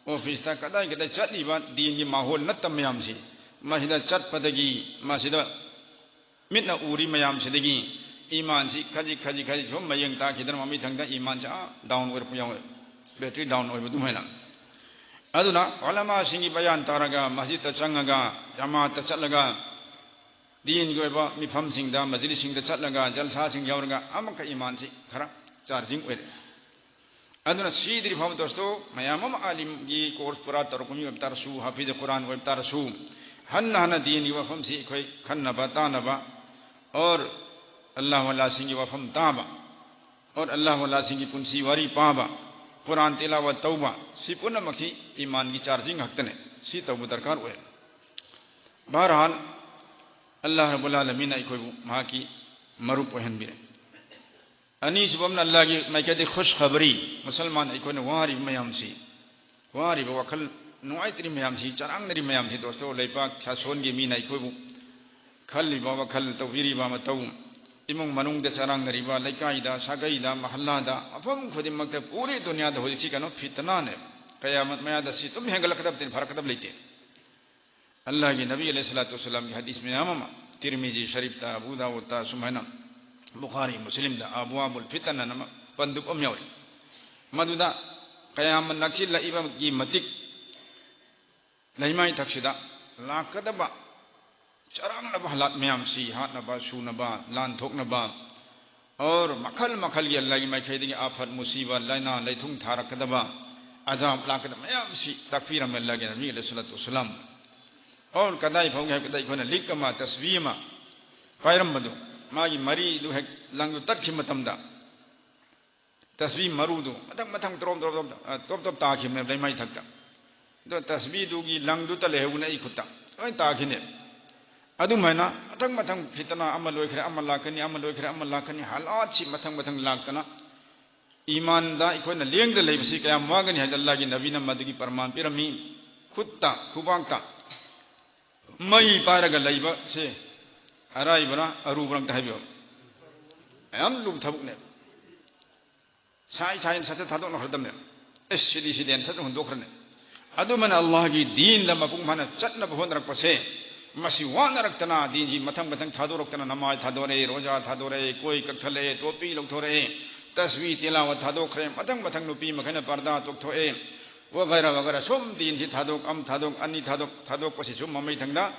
ꯑꯣꯐꯤꯁꯇ, ꯀꯗꯥꯏ ꯀꯗꯥꯏ ꯆꯠꯂꯤꯕ ꯗꯤꯟꯒꯤ ꯃꯥꯍꯣꯜ ꯅꯠꯇꯕ ꯃꯌꯥꯝꯁꯤ, ꯃꯁꯤꯗ ꯆꯠꯄꯗꯒꯤ, ꯃꯁꯤꯗ ꯃꯤꯠꯅ ꯎꯔꯤ ꯃꯌꯥꯝꯁꯤꯗꯒꯤ ꯏꯃꯥꯟꯁꯤ ꯈꯖꯤꯛ ꯈꯖꯤꯛ ꯈꯖꯤꯛ ꯁꯨꯝ ꯃꯌꯦꯡ ꯇꯥꯈꯤꯗꯅ ꯃꯃꯤꯊꯪꯗ ꯏꯃꯥꯟꯁꯤ ꯑꯥ ꯗꯥꯎꯟ ꯑꯣꯏꯔꯛꯄ ꯌꯥꯎꯋꯦ, ꯕꯦꯇ꯭ꯔꯤ ꯗꯥꯎꯟ ꯑꯣꯏꯕ ꯑꯗꯨꯃꯥꯏꯅ꯫ ꯑꯗꯨꯅ ꯎꯂꯃꯥꯁꯤꯡꯒꯤ ꯕꯌꯥꯟ ꯇꯥꯔꯒ, ꯃꯁꯖꯤꯗꯇ ꯆꯪꯉꯒ, ꯖꯃꯥꯠꯇ ꯆꯠꯂꯒ, ꯗꯤꯟꯒꯤ ꯑꯣꯏꯕ ꯃꯤꯐꯝꯁꯤꯡꯗ, ꯃꯖꯂꯤꯁꯁꯤꯡꯗ ꯆꯠꯂꯒ, ꯖꯜꯁꯥꯁꯤꯡ ꯌꯥꯎꯔꯒ ꯑꯃꯨꯛꯀ ꯏꯃꯥꯟꯁꯤ ꯈꯔ ꯆꯥꯔꯖꯤꯡ ꯑꯣꯏꯔꯛꯑꯦ꯫ ꯑꯗꯨꯅ ꯁꯤꯗ꯭ꯔꯤ ꯐꯥꯎꯕ ꯗꯣꯁꯇꯣ ꯃꯌꯥꯝ ꯑꯃ ꯑꯥꯂꯤꯝꯒꯤ ꯀꯣꯔꯁ ꯄꯨꯔꯥ ꯇꯧꯔꯛꯄ ꯃꯤ ꯑꯣꯏꯕ ꯇꯥꯔꯁꯨ, ꯍꯥꯐꯤꯖ ꯀꯨꯔꯥꯟ ꯑꯣꯏꯕ ꯇꯥꯔꯁꯨ, ꯍꯟꯅ ꯍꯟꯅ ꯗꯤꯟꯒꯤ ꯋꯥꯐꯝꯁꯤ ꯑꯩꯈꯣꯏ ꯈꯟꯅꯕ ꯇꯥꯅꯕ, ꯑꯣꯔ ꯑꯜꯂꯥꯍ ꯋꯥꯂꯥꯁꯤꯡꯒꯤ ꯋꯥꯐꯝ ꯇꯥꯕ, ꯑꯣꯔ ꯑꯜꯂꯥꯍ ꯋꯥꯂꯥꯁꯤꯡꯒꯤ ꯄꯨꯟꯁꯤ ꯋꯥꯔꯤ ꯄꯥꯕ, ꯀꯨꯔꯥꯟ ꯇꯤꯂꯥꯋꯠ ꯇꯧꯕ, ꯁꯤ ꯄꯨꯝꯅꯃꯛꯁꯤ ꯏꯃꯥꯟꯒꯤ ꯆꯥꯔꯖꯤꯡ ꯉꯥꯛꯇꯅꯦ꯫ ꯁꯤ ꯇꯧꯕ ꯗꯔꯀꯥꯔ ꯑꯣꯏ꯫ ꯕꯍꯔꯍꯥꯜ, ꯑꯜꯂꯥꯍ ꯔꯕꯨꯜ ꯑꯥꯂꯃꯤꯟꯅ ꯑꯩꯈꯣꯏꯕꯨ ꯃꯍꯥꯛꯀꯤ ꯃꯔꯨꯞ ꯑꯣꯏꯍꯟꯕꯤꯔꯦ꯫ ꯑꯅꯤꯁꯨꯕ ꯑꯃꯅ ꯑꯜꯂꯥꯍꯒꯤ ꯃꯥꯏꯀꯩꯗꯒꯤ ꯈꯨꯁ ꯈꯕꯔꯤ, ꯃꯨꯁꯜꯃꯥꯟ ꯑꯩꯈꯣꯏꯅ ꯋꯥꯔꯤꯕ ꯃꯌꯥꯝꯁꯤ, ꯋꯥꯔꯤꯕ ꯋꯥꯈꯜ ꯅꯨꯡꯉꯥꯏꯇ꯭ꯔꯤ ꯃꯌꯥꯝꯁꯤ, ꯆꯔꯥꯡꯅꯔꯤ ꯃꯌꯥꯝꯁꯤ, ꯗꯣꯁꯇꯣ, ꯂꯩꯄꯥꯛ ꯁꯥꯁꯣꯟꯒꯤ ꯃꯤꯅ ꯑꯩꯈꯣꯏꯕꯨ ꯈꯜꯂꯤꯕ ꯋꯥꯈꯜ, ꯇꯧꯕꯤꯔꯤꯕ ꯃꯇꯧ, ꯏꯃꯨꯡ ꯃꯅꯨꯡꯗ ꯆꯔꯥꯡꯅꯔꯤꯕ, ꯂꯩꯀꯥꯏꯗ, ꯁꯥꯒꯩꯗ, ꯃꯍꯜꯂꯥꯗ, ꯃꯐꯝ ꯈꯨꯗꯤꯡꯃꯛꯇ ꯄꯨꯔꯤ ꯗꯨꯅꯤꯌꯥꯗ ꯍꯧꯖꯤꯛꯁꯤ ꯀꯩꯅꯣ ꯐꯤꯇꯅꯥꯅꯦ꯫ ꯀꯌꯥꯃꯠ ꯃꯌꯥꯗ ꯁꯤ ꯑꯗꯨꯝ ꯍꯦꯟꯒꯠꯂꯛꯀꯗꯕꯅꯤ, ꯐꯔꯛꯀꯗꯕ ꯂꯩꯇꯦ꯫ ꯑꯜꯂꯥꯍꯒꯤ ꯅꯕꯤ ꯑꯂꯩꯍꯤ ꯁꯂꯥꯇꯨ ꯋꯁꯁꯂꯥꯝꯒꯤ ꯍꯗꯤꯁ ꯃꯌꯥꯝ ꯑꯃ, ꯇꯤꯔꯃꯤꯖꯤ ꯁꯔꯤꯐꯇ, ꯑꯕꯨ ꯗꯥꯎꯗꯇ, ꯁꯨꯃꯥꯏꯅ ꯕꯨꯈꯥꯔꯤ ꯃꯨꯁꯂꯤꯝꯗ ꯑꯕꯋꯥꯕꯨꯜ ꯐꯤꯇꯟ ꯑꯅ ꯑꯃ ꯄꯟꯗꯨꯞ ꯑꯃ ꯌꯥꯎꯔꯤ꯫ ꯃꯗꯨꯗ ꯀꯌꯥꯃꯠ ꯅꯛꯁꯤꯜꯂꯛꯏꯕꯒꯤ ꯃꯇꯤꯛ ꯂꯩꯃꯥꯏ ꯊꯛꯁꯤꯗ ꯂꯥꯛꯀꯗꯕ ꯆꯔꯥꯡꯅꯕ ꯍꯥꯂꯥꯠ ꯃꯌꯥꯝꯁꯤ, ꯍꯥꯠꯅꯕ, ꯁꯨꯅꯕ, ꯂꯥꯟ ꯊꯣꯛꯅꯕ, ꯑꯣꯔ ꯃꯈꯜ ꯃꯈꯜꯒꯤ ꯑꯜꯂꯥꯍꯒꯤ ꯃꯥꯏꯀꯩꯗꯒꯤ ꯑꯥꯐꯠ, ꯃꯨꯁꯤꯕ, ꯂꯥꯏꯅꯥ, ꯂꯩꯊꯨꯡ ꯊꯥꯔꯛꯀꯗꯕ, ꯑꯖꯥꯕ ꯂꯥꯛꯀꯗꯕ ꯃꯌꯥꯝꯁꯤ ꯇꯥꯛꯄꯤꯔꯝꯃꯦ ꯑꯜꯂꯥꯍꯒꯤ ꯅꯕꯤ ꯑꯂꯩꯍꯤ ꯁꯂꯥꯇꯨ ꯋꯁꯁꯂꯥꯝ꯫ ꯑꯣꯔ ꯀꯗꯥꯏ ꯐꯥꯎꯒꯦ ꯍꯥꯏꯕꯗ ꯑꯩꯈꯣꯏꯅ ꯂꯤꯛ ꯑꯃ, ꯇꯁꯕꯤ ꯑꯃ ꯄꯥꯏꯔꯝꯕꯗꯨ, ꯃꯥꯒꯤ ꯃꯔꯤꯗꯨ ꯍꯦꯛ ꯂꯪꯗꯨ ꯇꯠꯈꯤꯕ ꯃꯇꯝꯗ, ꯇꯁꯕꯤ ꯃꯔꯨꯗꯨ ꯃꯊꯪ ꯃꯊꯪ ꯇꯣꯞ ꯇꯣꯞ ꯇꯣꯞ, ꯑ, ꯇꯣꯞ ꯇꯣꯞ ꯇꯥꯈꯤꯕꯅꯦꯕ ꯂꯩꯃꯥꯏ ꯊꯛꯇ꯫ ꯑꯗꯣ ꯇꯁꯕꯤꯗꯨꯒꯤ ꯂꯪꯗꯨꯇ ꯂꯩꯍꯧꯕꯅꯦ ꯑꯩ ꯈꯨꯠꯇ꯫ ꯂꯣꯏ ꯇꯥꯈꯤꯅꯦ꯫ ꯑꯗꯨꯃꯥꯏꯅ ꯃꯊꯪ ꯃꯊꯪ ꯐꯤꯇꯅꯥ ꯑꯃ ꯂꯣꯏꯈ꯭ꯔꯦ, ꯑꯃ ꯂꯥꯛꯀꯅꯤ, ꯑꯃ ꯂꯣꯏꯈ꯭ꯔꯦ, ꯑꯃ ꯂꯥꯛꯀꯅꯤ, ꯍꯥꯂꯥꯠꯁꯤ ꯃꯊꯪ ꯃꯊꯪ ꯂꯥꯛꯇꯅ ꯏꯃꯥꯟꯗ ꯑꯩꯈꯣꯏꯅ ꯂꯦꯡꯗ ꯂꯩꯕꯁꯤ ꯀꯌꯥꯝ ꯋꯥꯒꯅꯤ ꯍꯥꯏꯗꯅ ꯑꯜꯂꯥꯍꯒꯤ ꯅꯕꯤꯅ ꯃꯗꯨꯒꯤ ꯄ꯭ꯔꯃꯥꯟ ꯄꯤꯔꯝꯃꯤ꯫ ꯈꯨꯠꯇ, ꯈꯨꯕꯥꯛꯇ ꯃꯩ ꯄꯥꯏꯔꯒ ꯂꯩꯕꯁꯦ ꯑꯔꯥꯏꯕꯔꯥ ꯑꯔꯨꯕꯔꯥ ꯑꯝꯇ ꯍꯥꯏꯕꯤꯌꯨ꯫ ꯌꯥꯝ ꯂꯨꯕ ꯊꯕꯛꯅꯦꯕ꯫ ꯁꯥꯏ ꯁꯥꯏꯅ ꯁꯠ ꯁꯠ ꯊꯥꯗꯣꯛꯅꯈ꯭ꯔꯗꯕꯅꯦ꯫ ꯑꯦꯁ, ꯁꯤꯗꯤ ꯁꯤꯗꯦꯅ ꯁꯠ ꯍꯨꯟꯗꯣꯛꯈ꯭ꯔꯅꯤ꯫ ꯑꯗꯨꯃꯥꯏꯅ ꯑꯜꯂꯥꯍꯒꯤ ꯗꯤꯟꯗ ꯃꯄꯨꯡ ꯐꯥꯅ ꯆꯠꯅꯕ ꯍꯣꯠꯅꯔꯛꯄꯁꯦ, ꯃꯁꯤ ꯋꯥꯅꯔꯛꯇꯅ ꯗꯤꯟꯁꯤ ꯃꯊꯪ ꯃꯊꯪ ꯊꯥꯗꯣꯔꯛꯇꯅ, ꯅꯃꯥꯖ ꯊꯥꯗꯣꯔꯛꯑꯦ, ꯔꯣꯖꯥ ꯊꯥꯗꯣꯔꯛꯑꯦ, ꯀꯣꯏ ꯀꯛꯊꯠꯂꯛꯑꯦ, ꯇꯣꯄꯤ ꯂꯧꯊꯣꯔꯛꯑꯦ, ꯇꯁꯕꯤ ꯇꯤꯂꯥꯋꯠ ꯊꯥꯗꯣꯛꯈ꯭ꯔꯦ, ꯃꯊꯪ ꯃꯊꯪ ꯅꯨꯄꯤ ꯃꯈꯩꯅ ꯄꯔꯗꯥ ꯇꯣꯛꯊꯣꯛꯑꯦ, ꯋꯒꯩꯔ ꯋꯒꯩꯔ ꯁꯨꯝ ꯗꯤꯟꯁꯤ ꯊꯥꯗꯣꯛ, ꯑꯃ ꯊꯥꯗꯣꯛ, ꯑꯅꯤ ꯊꯥꯗꯣꯛ, ꯊꯥꯗꯣꯛꯄꯁꯤ ꯁꯨꯝ ꯃꯃꯩ ꯊꯪꯗ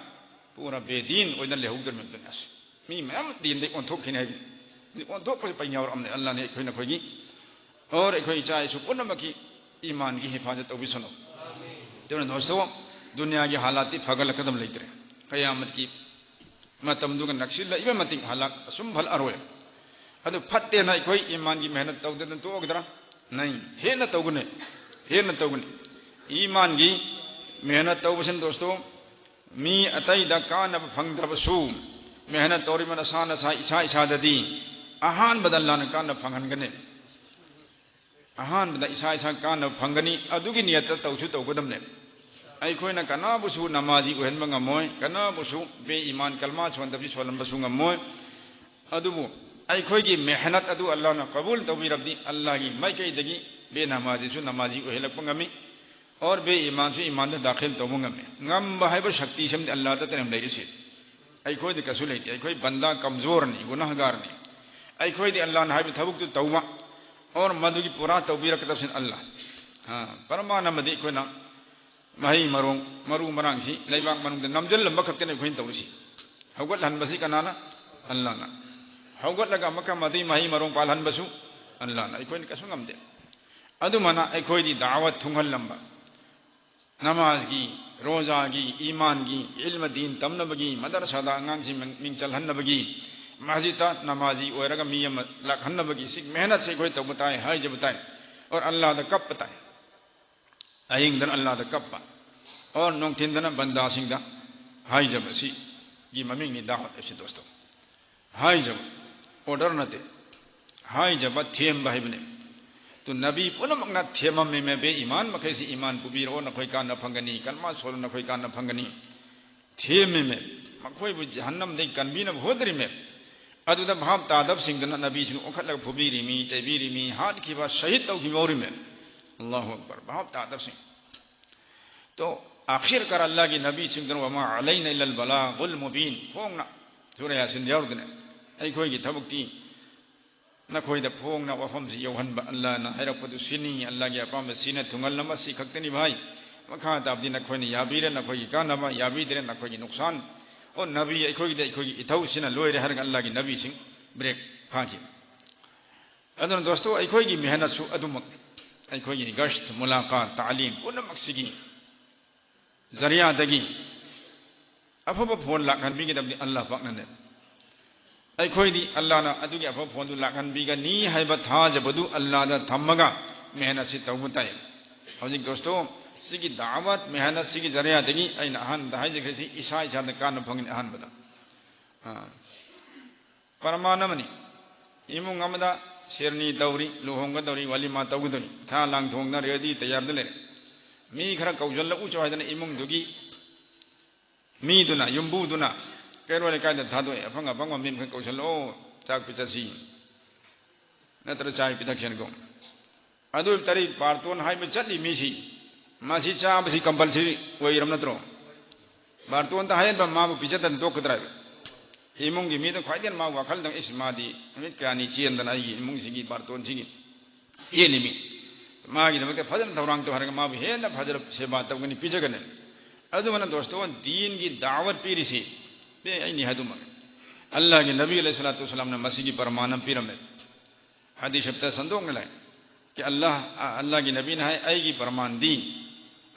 ꯄꯨꯔꯥ ꯕꯦꯗꯤꯟ ꯑꯣꯏꯅ ꯂꯩꯍꯧꯗ꯭ꯔꯕꯅꯤ꯫ ꯑꯁ, ꯃꯤ ꯃꯌꯥꯝ ꯗꯤꯟꯗꯒꯤ ꯑꯣꯟꯊꯣꯛꯈꯤꯅꯤ ꯍꯥꯏꯕꯅꯤ꯫ ꯑꯣꯟꯊꯣꯛꯄꯁꯤ ꯄꯩ ꯌꯥꯎꯔꯛꯑꯕꯅꯤ꯫ ꯑꯜꯂꯥꯍꯅ ꯑꯩꯈꯣꯏ ꯅꯈꯣꯏꯒꯤ ꯑꯣꯔ ꯑꯩꯈꯣꯏ ꯏꯆꯥ ꯏꯁꯨ ꯄꯨꯝꯅꯃꯛꯀꯤ ꯏꯃꯥꯟꯒꯤ ꯍꯤꯐꯥꯖꯠ ꯇꯧꯕꯤꯁꯅꯨ꯫ ꯑꯗꯨꯅ ꯗꯣꯁꯇꯣ, ꯗꯨꯅꯤꯌꯥꯒꯤ ꯍꯥꯂꯥꯠꯇꯤ ꯐꯒꯠꯂꯛꯀꯗꯕ ꯂꯩꯇ꯭ꯔꯦ꯫ ꯀꯌꯥꯃꯠꯀꯤ ꯃꯇꯝꯗꯨꯒ ꯅꯛꯁꯤꯜꯂꯛꯏꯕ ꯃꯇꯤꯛ ꯍꯥꯂꯥꯠ ꯑꯁꯨꯝ ꯐꯠꯂꯛꯑꯔꯣꯏ꯫ ꯑꯗꯨ ꯐꯠꯇꯦꯅ ꯑꯩꯈꯣꯏ ꯏꯃꯥꯟꯒꯤ ꯃꯦꯍꯅꯠ ꯇꯧꯗꯅ ꯇꯣꯛꯑꯒꯗ꯭ꯔꯥ? ꯅꯩ, ꯍꯦꯟꯅ ꯇꯧꯒꯅꯤ, ꯍꯦꯟꯅ ꯇꯧꯒꯅꯤ꯫ ꯏꯃꯥꯟꯒꯤ ꯃꯦꯍꯅꯠ ꯇꯧꯕꯁꯤꯅ ꯗꯣꯁꯇꯣ, ꯃꯤ ꯑꯇꯩꯗ ꯀꯥꯟꯅꯕ ꯐꯪꯗ꯭ꯔꯕꯁꯨ, ꯃꯦꯍꯅꯠ ꯇꯧꯔꯤꯕ ꯅꯁꯥ ꯅꯁꯥ, ꯏꯁꯥ ꯏꯁꯥꯗꯗꯤ ꯑꯍꯥꯟꯕꯗ ꯑꯜꯂꯥꯅ ꯀꯥꯟꯅꯕ ꯐꯪꯍꯟꯒꯅꯤ꯫ ꯑꯍꯥꯟꯕꯗ ꯏꯁꯥ ꯏꯁꯥ ꯀꯥꯟꯅꯕ ꯐꯪꯒꯅꯤ꯫ ꯑꯗꯨꯒꯤ ꯅꯤꯌꯠꯇ ꯇꯧꯁꯨ ꯇꯧꯒꯗꯕꯅꯦ꯫ ꯑꯩꯈꯣꯏꯅ ꯀꯅꯥꯕꯨꯁꯨ ꯅꯃꯥꯖꯤ ꯑꯣꯏꯍꯟꯕ ꯉꯝꯃꯣꯏ, ꯀꯅꯥꯕꯨꯁꯨ ꯕꯦ ꯏꯃꯥꯟ ꯀꯜꯃꯥ ꯁꯣꯟꯗꯕꯤ ꯁꯣꯜꯍꯟꯕꯁꯨ ꯉꯝꯃꯣꯏ꯫ ꯑꯗꯨꯕꯨ ꯑꯩꯈꯣꯏꯒꯤ ꯃꯦꯍꯅꯠ ꯑꯗꯨ ꯑꯜꯂꯥꯅ ꯀꯕꯨꯜ ꯇꯧꯕꯤꯔꯕꯗꯤ, ꯑꯜꯂꯥꯒꯤ ꯃꯥꯏꯀꯩꯗꯒꯤ ꯕꯦ ꯅꯃꯥꯖꯤꯁꯨ ꯅꯃꯥꯖꯤ ꯑꯣꯏꯍꯜꯂꯛꯄ ꯉꯝꯃꯤ꯫ ꯑꯣꯔ ꯕꯦ ꯏꯃꯥꯟꯁꯨ ꯏꯃꯥꯟꯗ ꯗꯥꯈꯤꯜ ꯇꯧꯕ ꯉꯝꯃꯤ꯫ ꯉꯝꯕ ꯍꯥꯏꯕ ꯁꯛꯇꯤꯁꯤꯃꯗꯤ ꯑꯜꯂꯥꯗꯇꯅꯦ ꯂꯩꯔꯤꯁꯤ꯫ ꯑꯩꯈꯣꯏꯗꯤ ꯀꯩꯁꯨ ꯂꯩꯇꯦ꯫ ꯑꯩꯈꯣꯏ ꯕꯟꯗꯥ ꯀꯝꯖꯣꯔꯅꯤ, ꯒꯨꯅꯥꯍꯒꯥꯔꯅꯤ꯫ ꯑꯩꯈꯣꯏꯗꯤ ꯑꯜꯂꯥꯅ ꯍꯥꯏꯕ ꯊꯕꯛꯇꯨ ꯇꯧꯕ, ꯑꯣꯔ ꯃꯗꯨꯒꯤ ꯄꯨꯔꯥ ꯇꯧꯕꯤꯔꯛꯀꯗꯕꯁꯤꯅ ꯑꯜꯂꯥ꯫ ꯑ, ꯄꯔꯃꯥꯟ ꯑꯃꯗꯤ ꯑꯩꯈꯣꯏꯅ ꯃꯍꯩ ꯃꯔꯣꯡ, ꯃꯔꯨ ꯃꯔꯥꯡꯁꯤ ꯂꯩꯕꯥꯛ ꯃꯅꯨꯡꯗ ꯅꯝꯖꯜꯂꯝꯕ ꯈꯛꯇꯅꯤ ꯑꯩꯈꯣꯏꯅ ꯇꯧꯔꯤꯁꯤ꯫ ꯍꯧꯒꯠꯍꯟꯕꯁꯤ ꯀꯅꯥꯅ? ꯑꯜꯂꯥꯅ꯫ ꯍꯧꯒꯠꯂꯒ ꯑꯃꯨꯛꯀ ꯃꯗꯨꯒꯤ ꯃꯍꯩ ꯃꯔꯣꯡ ꯄꯥꯜꯍꯟꯕꯁꯨ ꯑꯜꯂꯥꯅ꯫ ꯑꯩꯈꯣꯏꯅ ꯀꯩꯁꯨ ꯉꯝꯗꯦ꯫ ꯑꯗꯨꯃꯥꯏꯅ ꯑꯩꯈꯣꯏꯗꯤ ꯗꯥꯋꯠ ꯊꯨꯡꯍꯜꯂꯝꯕ, ꯅꯃꯥꯖꯒꯤ, ꯔꯣꯖꯥꯒꯤ, ꯏꯃꯥꯟꯒꯤ, ꯏꯜꯃ ꯗꯤꯟ ꯇꯝꯅꯕꯒꯤ, ꯃꯗꯔꯁꯥꯗ ꯑꯉꯥꯡꯁꯤꯡ ꯃꯤꯡ, ꯃꯤꯡ ꯆꯜꯍꯟꯅꯕꯒꯤ, ꯃꯁꯖꯤꯗꯇ ꯅꯃꯥꯖꯤ ꯑꯣꯏꯔꯒ ꯃꯤ ꯑꯃ ꯂꯥꯛꯍꯟꯅꯕꯒꯤ ꯁꯤ ꯃꯦꯍꯅꯠꯁꯦ ꯑꯩꯈꯣꯏ ꯇꯧꯕ ꯇꯥꯏ, ꯍꯥꯏꯖꯕ ꯇꯥꯏ꯫ ꯑꯣꯔ ꯑꯜꯂꯥꯗ ꯀꯞꯄ ꯇꯥꯏ꯫ ꯑꯍꯤꯡꯗꯅ ꯑꯜꯂꯥꯗ ꯀꯞꯄ, ꯑꯣꯔ ꯅꯨꯡꯊꯤꯟꯗꯅ ꯕꯟꯗꯥꯁꯤꯡꯗ ꯍꯥꯏꯖꯕ, ꯁꯤꯒꯤ ꯃꯃꯤꯡꯅꯤ ꯗꯥꯋꯠ ꯍꯥꯏꯕꯁꯤ ꯗꯣꯁꯇꯣ꯫ ꯍꯥꯏꯖꯕ, ꯑꯣꯔꯗꯔ ꯅꯠꯇꯦ꯫ ꯍꯥꯏꯖꯕ, ꯊꯦꯝꯕ ꯍꯥꯏꯕꯅꯤ꯫ ꯇꯨ ꯅꯕꯤ ꯄꯨꯝꯅꯃꯛꯅ ꯊꯦꯝꯃꯝꯃꯤ, ꯃꯦ ꯕꯦ ꯏꯃꯥꯟ ꯃꯈꯩꯁꯤ ꯏꯃꯥꯟ ꯄꯨꯕꯤꯔꯛꯑꯣ, ꯅꯈꯣꯏ ꯀꯥꯟꯅ ꯐꯪꯒꯅꯤ, ꯀꯜꯃꯥ ꯁꯣꯜꯂꯣ, ꯅꯈꯣꯏ ꯀꯥꯟꯅ ꯐꯪꯒꯅꯤ꯫ ꯊꯦꯝꯃꯤꯃꯦ, ꯃꯈꯣꯏꯕꯨ ꯖꯍꯟꯅꯝꯗꯒꯤ ꯀꯟꯕꯤꯅꯕ ꯍꯣꯠꯅꯔꯤꯃꯦ꯫ ꯑꯗꯨꯗ ꯚꯥꯞ ꯇꯥꯗꯕꯁꯤꯡꯗꯨꯅ ꯅꯕꯤꯁꯤꯡ ꯑꯣꯟꯈꯠꯂꯒ ꯐꯨꯕꯤꯔꯤꯃꯤ, ꯆꯩꯕꯤꯔꯤꯃꯤ, ꯍꯥꯠꯈꯤꯕ, ꯁꯍꯤꯗ ꯇꯧꯈꯤꯕ ꯌꯥꯎꯔꯤꯃꯦ꯫ ꯑꯜꯂꯥꯍꯨ ꯑꯛꯕꯔ, ꯚꯥꯞ ꯇꯥꯗꯕꯁꯤꯡ꯫ ꯇꯣ, ꯑꯥꯈꯤꯔ ꯀꯥꯔ ꯑꯜꯂꯥꯍꯒꯤ ꯅꯕꯤꯁꯤꯡꯗꯨꯅ "ꯋꯃꯥ ꯑꯂꯩꯅ ꯏꯜꯂꯜ ꯕꯂꯥꯒꯨꯜ ꯃꯨꯕꯤꯟ" ꯐꯣꯡꯅ ꯁꯨꯔꯥ ꯌꯥꯁꯤꯟꯗ ꯌꯥꯎꯗꯅ, ꯑꯩꯈꯣꯏꯒꯤ ꯊꯕꯛꯇꯤ ꯅꯈꯣꯏꯗ ꯐꯣꯡꯅ ꯋꯥꯐꯝꯁꯤ ꯌꯧꯍꯟꯕ, ꯑꯜꯂꯥꯍꯅ ꯍꯥꯏꯔꯛꯄꯗꯨ ꯁꯤꯅꯤ, ꯑꯜꯂꯥꯍꯒꯤ ꯑꯄꯥꯝꯕ ꯁꯤꯅ ꯊꯨꯡꯍꯜꯂꯝꯕ ꯁꯤ ꯈꯛꯇꯅꯤ ꯚꯥꯏ꯫ ꯃꯈꯥ ꯇꯥꯕꯗꯤ ꯅꯈꯣꯏꯅ ꯌꯥꯕꯤꯔꯦ, ꯅꯈꯣꯏꯒꯤ ꯀꯥꯟꯅꯕ, ꯌꯥꯕꯤꯗ꯭ꯔꯦ, ꯅꯈꯣꯏꯒꯤ ꯅꯨꯛꯁꯥꯟ꯫ ꯑꯣ ꯅꯕꯤ, ꯑꯩꯈꯣꯏꯒꯤꯗꯤ ꯑꯩꯈꯣꯏꯒꯤ ꯏꯊꯧꯁꯤꯅ ꯂꯣꯏꯔꯦ ꯍꯥꯏꯔꯒ ꯑꯜꯂꯥꯍꯒꯤ ꯅꯕꯤꯁꯤꯡ ꯕ꯭ꯔꯦꯛ ꯐꯥꯈꯤ꯫ ꯑꯗꯨꯅ ꯗꯣꯁꯇꯣ, ꯑꯩꯈꯣꯏꯒꯤ ꯃꯦꯍꯅꯠꯁꯨ ꯑꯗꯨꯃꯛ, ꯑꯩꯈꯣꯏꯒꯤ ꯒꯁꯠ, ꯃꯨꯂꯥꯀꯥꯠ, ꯇꯥꯂꯤꯝ ꯄꯨꯝꯅꯃꯛꯁꯤꯒꯤ ꯖꯔꯤꯌꯥꯗꯒꯤ ꯑꯐꯕ ꯐꯣꯜ ꯂꯥꯛꯍꯟꯕꯤꯒꯗꯕꯗꯤ ꯑꯜꯂꯥꯍ ꯄꯥꯛꯅꯅꯦ꯫ ꯑꯩꯈꯣꯏꯗꯤ ꯑꯜꯂꯥꯍꯅ ꯑꯗꯨꯒꯤ ꯑꯐꯕ ꯐꯣꯜꯗꯨ ꯂꯥꯛꯍꯟꯕꯤꯒꯅꯤ ꯍꯥꯏꯕ ꯊꯥꯖꯕꯗꯨ ꯑꯜꯂꯥꯍꯗ ꯊꯝꯃꯒ ꯃꯦꯍꯅꯠꯁꯤ ꯇꯧꯕ ꯇꯥꯏ꯫ ꯍꯧꯖꯤꯛ ꯗꯣꯁꯇꯣ, ꯁꯤꯒꯤ ꯗꯥꯋꯠ ꯃꯦꯍꯅꯠ ꯁꯤꯒꯤ ꯖꯔꯤꯌꯥꯗꯒꯤ ꯑꯩꯅ ꯑꯍꯥꯟꯕꯗ ꯍꯥꯏꯖꯈ꯭ꯔꯤꯁꯤ ꯏꯁꯥ ꯏꯁꯥꯗ ꯀꯥꯟꯅꯕ ꯐꯪꯒꯅꯤ꯫ ꯑꯍꯥꯟꯕꯗ, ꯑꯥ, ꯄ꯭ꯔꯃꯥꯟ ꯑꯃꯅꯤ꯫ ꯏꯃꯨꯡ ꯑꯃꯗ ꯁꯦꯔꯅꯤ ꯇꯧꯔꯤ, ꯂꯨꯍꯣꯡꯒꯗꯧꯔꯤ, ꯋꯥꯂꯤꯃꯥ ꯇꯧꯒꯗꯧꯔꯤ, ꯁꯥ ꯂꯥꯡ ꯊꯣꯡꯗꯅ ꯔꯦꯗꯤ ꯇꯌꯥꯔꯗ ꯂꯩꯔꯦ꯫ ꯃꯤ ꯈꯔ ꯀꯧꯁꯤꯜꯂꯛꯎꯁꯨ ꯍꯥꯏꯗꯅ ꯏꯃꯨꯡꯗꯨꯒꯤ ꯃꯤꯗꯨꯅ, ꯌꯨꯝꯕꯨꯗꯨꯅ ꯀꯩꯔꯣꯜ ꯂꯩꯀꯥꯏꯗ ꯊꯥꯗꯣꯛꯑꯦ, "ꯑꯐꯪ ꯑꯐꯪꯕ ꯃꯤ ꯃꯈꯩ ꯀꯧꯁꯤꯜꯂꯛꯑꯣ, ꯆꯥꯛ ꯄꯤꯖꯁꯤ, ꯅꯠꯇ꯭ꯔ ꯆꯥꯏ ꯄꯤꯊꯛꯁꯦꯅꯀꯣ"꯫ ꯑꯗꯨ ꯇꯔꯤ ꯕꯥꯔꯇꯣꯟ ꯍꯥꯏꯕ ꯆꯠꯂꯤ ꯃꯤꯁꯤ, ꯃꯁꯤ ꯆꯥꯕꯁꯤ ꯀꯝꯄꯜꯁꯔꯤ ꯑꯣꯏꯔꯝ ꯅꯠꯇ꯭ꯔꯣ? ꯕꯥꯔꯇꯣꯟꯗ ꯍꯥꯏꯍꯟꯕ ꯃꯥꯕꯨ ꯄꯤꯖꯗꯅ ꯇꯣꯛꯀꯗ꯭ꯔꯥ ꯍꯥꯏꯕ? ꯏꯃꯨꯡꯒꯤ ꯃꯤꯗ ꯈ꯭ꯋꯥꯏꯗꯒꯤ ꯃꯥ ꯋꯥꯈꯜꯗꯪ, "ꯏꯁ, ꯃꯥꯗꯤ ꯅꯨꯃꯤꯠ ꯀꯌꯥꯅꯤ ꯆꯦꯟꯗꯅ ꯑꯩꯒꯤ ꯏꯃꯨꯡꯁꯤꯒꯤ ꯕꯥꯔꯇꯣꯟꯁꯤꯒꯤ ꯆꯦꯜꯂꯤꯃꯤ, ꯃꯥꯒꯤꯗꯃꯛꯇ ꯐꯖꯅ ꯊꯧꯔꯥꯡ ꯇꯧ" ꯍꯥꯏꯔꯒ ꯃꯥꯕꯨ ꯍꯦꯟꯅ ꯐꯖꯅ ꯁꯦꯕꯥ ꯇꯧꯒꯅꯤ, ꯄꯤꯖꯒꯅꯤ꯫ ꯑꯗꯨꯃꯅ ꯗꯣꯁꯇꯣ, ꯗꯤꯟꯒꯤ ꯗꯥꯋꯠ ꯄꯤꯔꯤꯁꯤ, ꯄꯦ ꯑꯩꯅꯤ ꯍꯥꯏꯗꯨꯃꯛ꯫ ꯑꯜꯂꯥꯍꯒꯤ ꯅꯕꯤ ꯑꯂꯩꯍꯤ ꯁꯂꯥꯇꯨ ꯋꯁꯂꯥꯝꯅ ꯃꯁꯤꯒꯤ ꯄ꯭ꯔꯃꯥꯟ ꯑꯃ ꯄꯤꯔꯝꯃꯦ꯫ ꯍꯗꯤꯁ ꯁꯔꯤꯐꯇ ꯁꯟꯗꯣꯛꯅ ꯂꯩ꯫ ꯀꯤ ꯑꯜꯂꯥꯍ, ꯑ, ꯑꯜꯂꯥꯍꯒꯤ ꯅꯕꯤꯅ ꯍꯥꯏ, "ꯑꯩꯒꯤ ꯄ꯭ꯔꯃꯥꯟꯗꯤ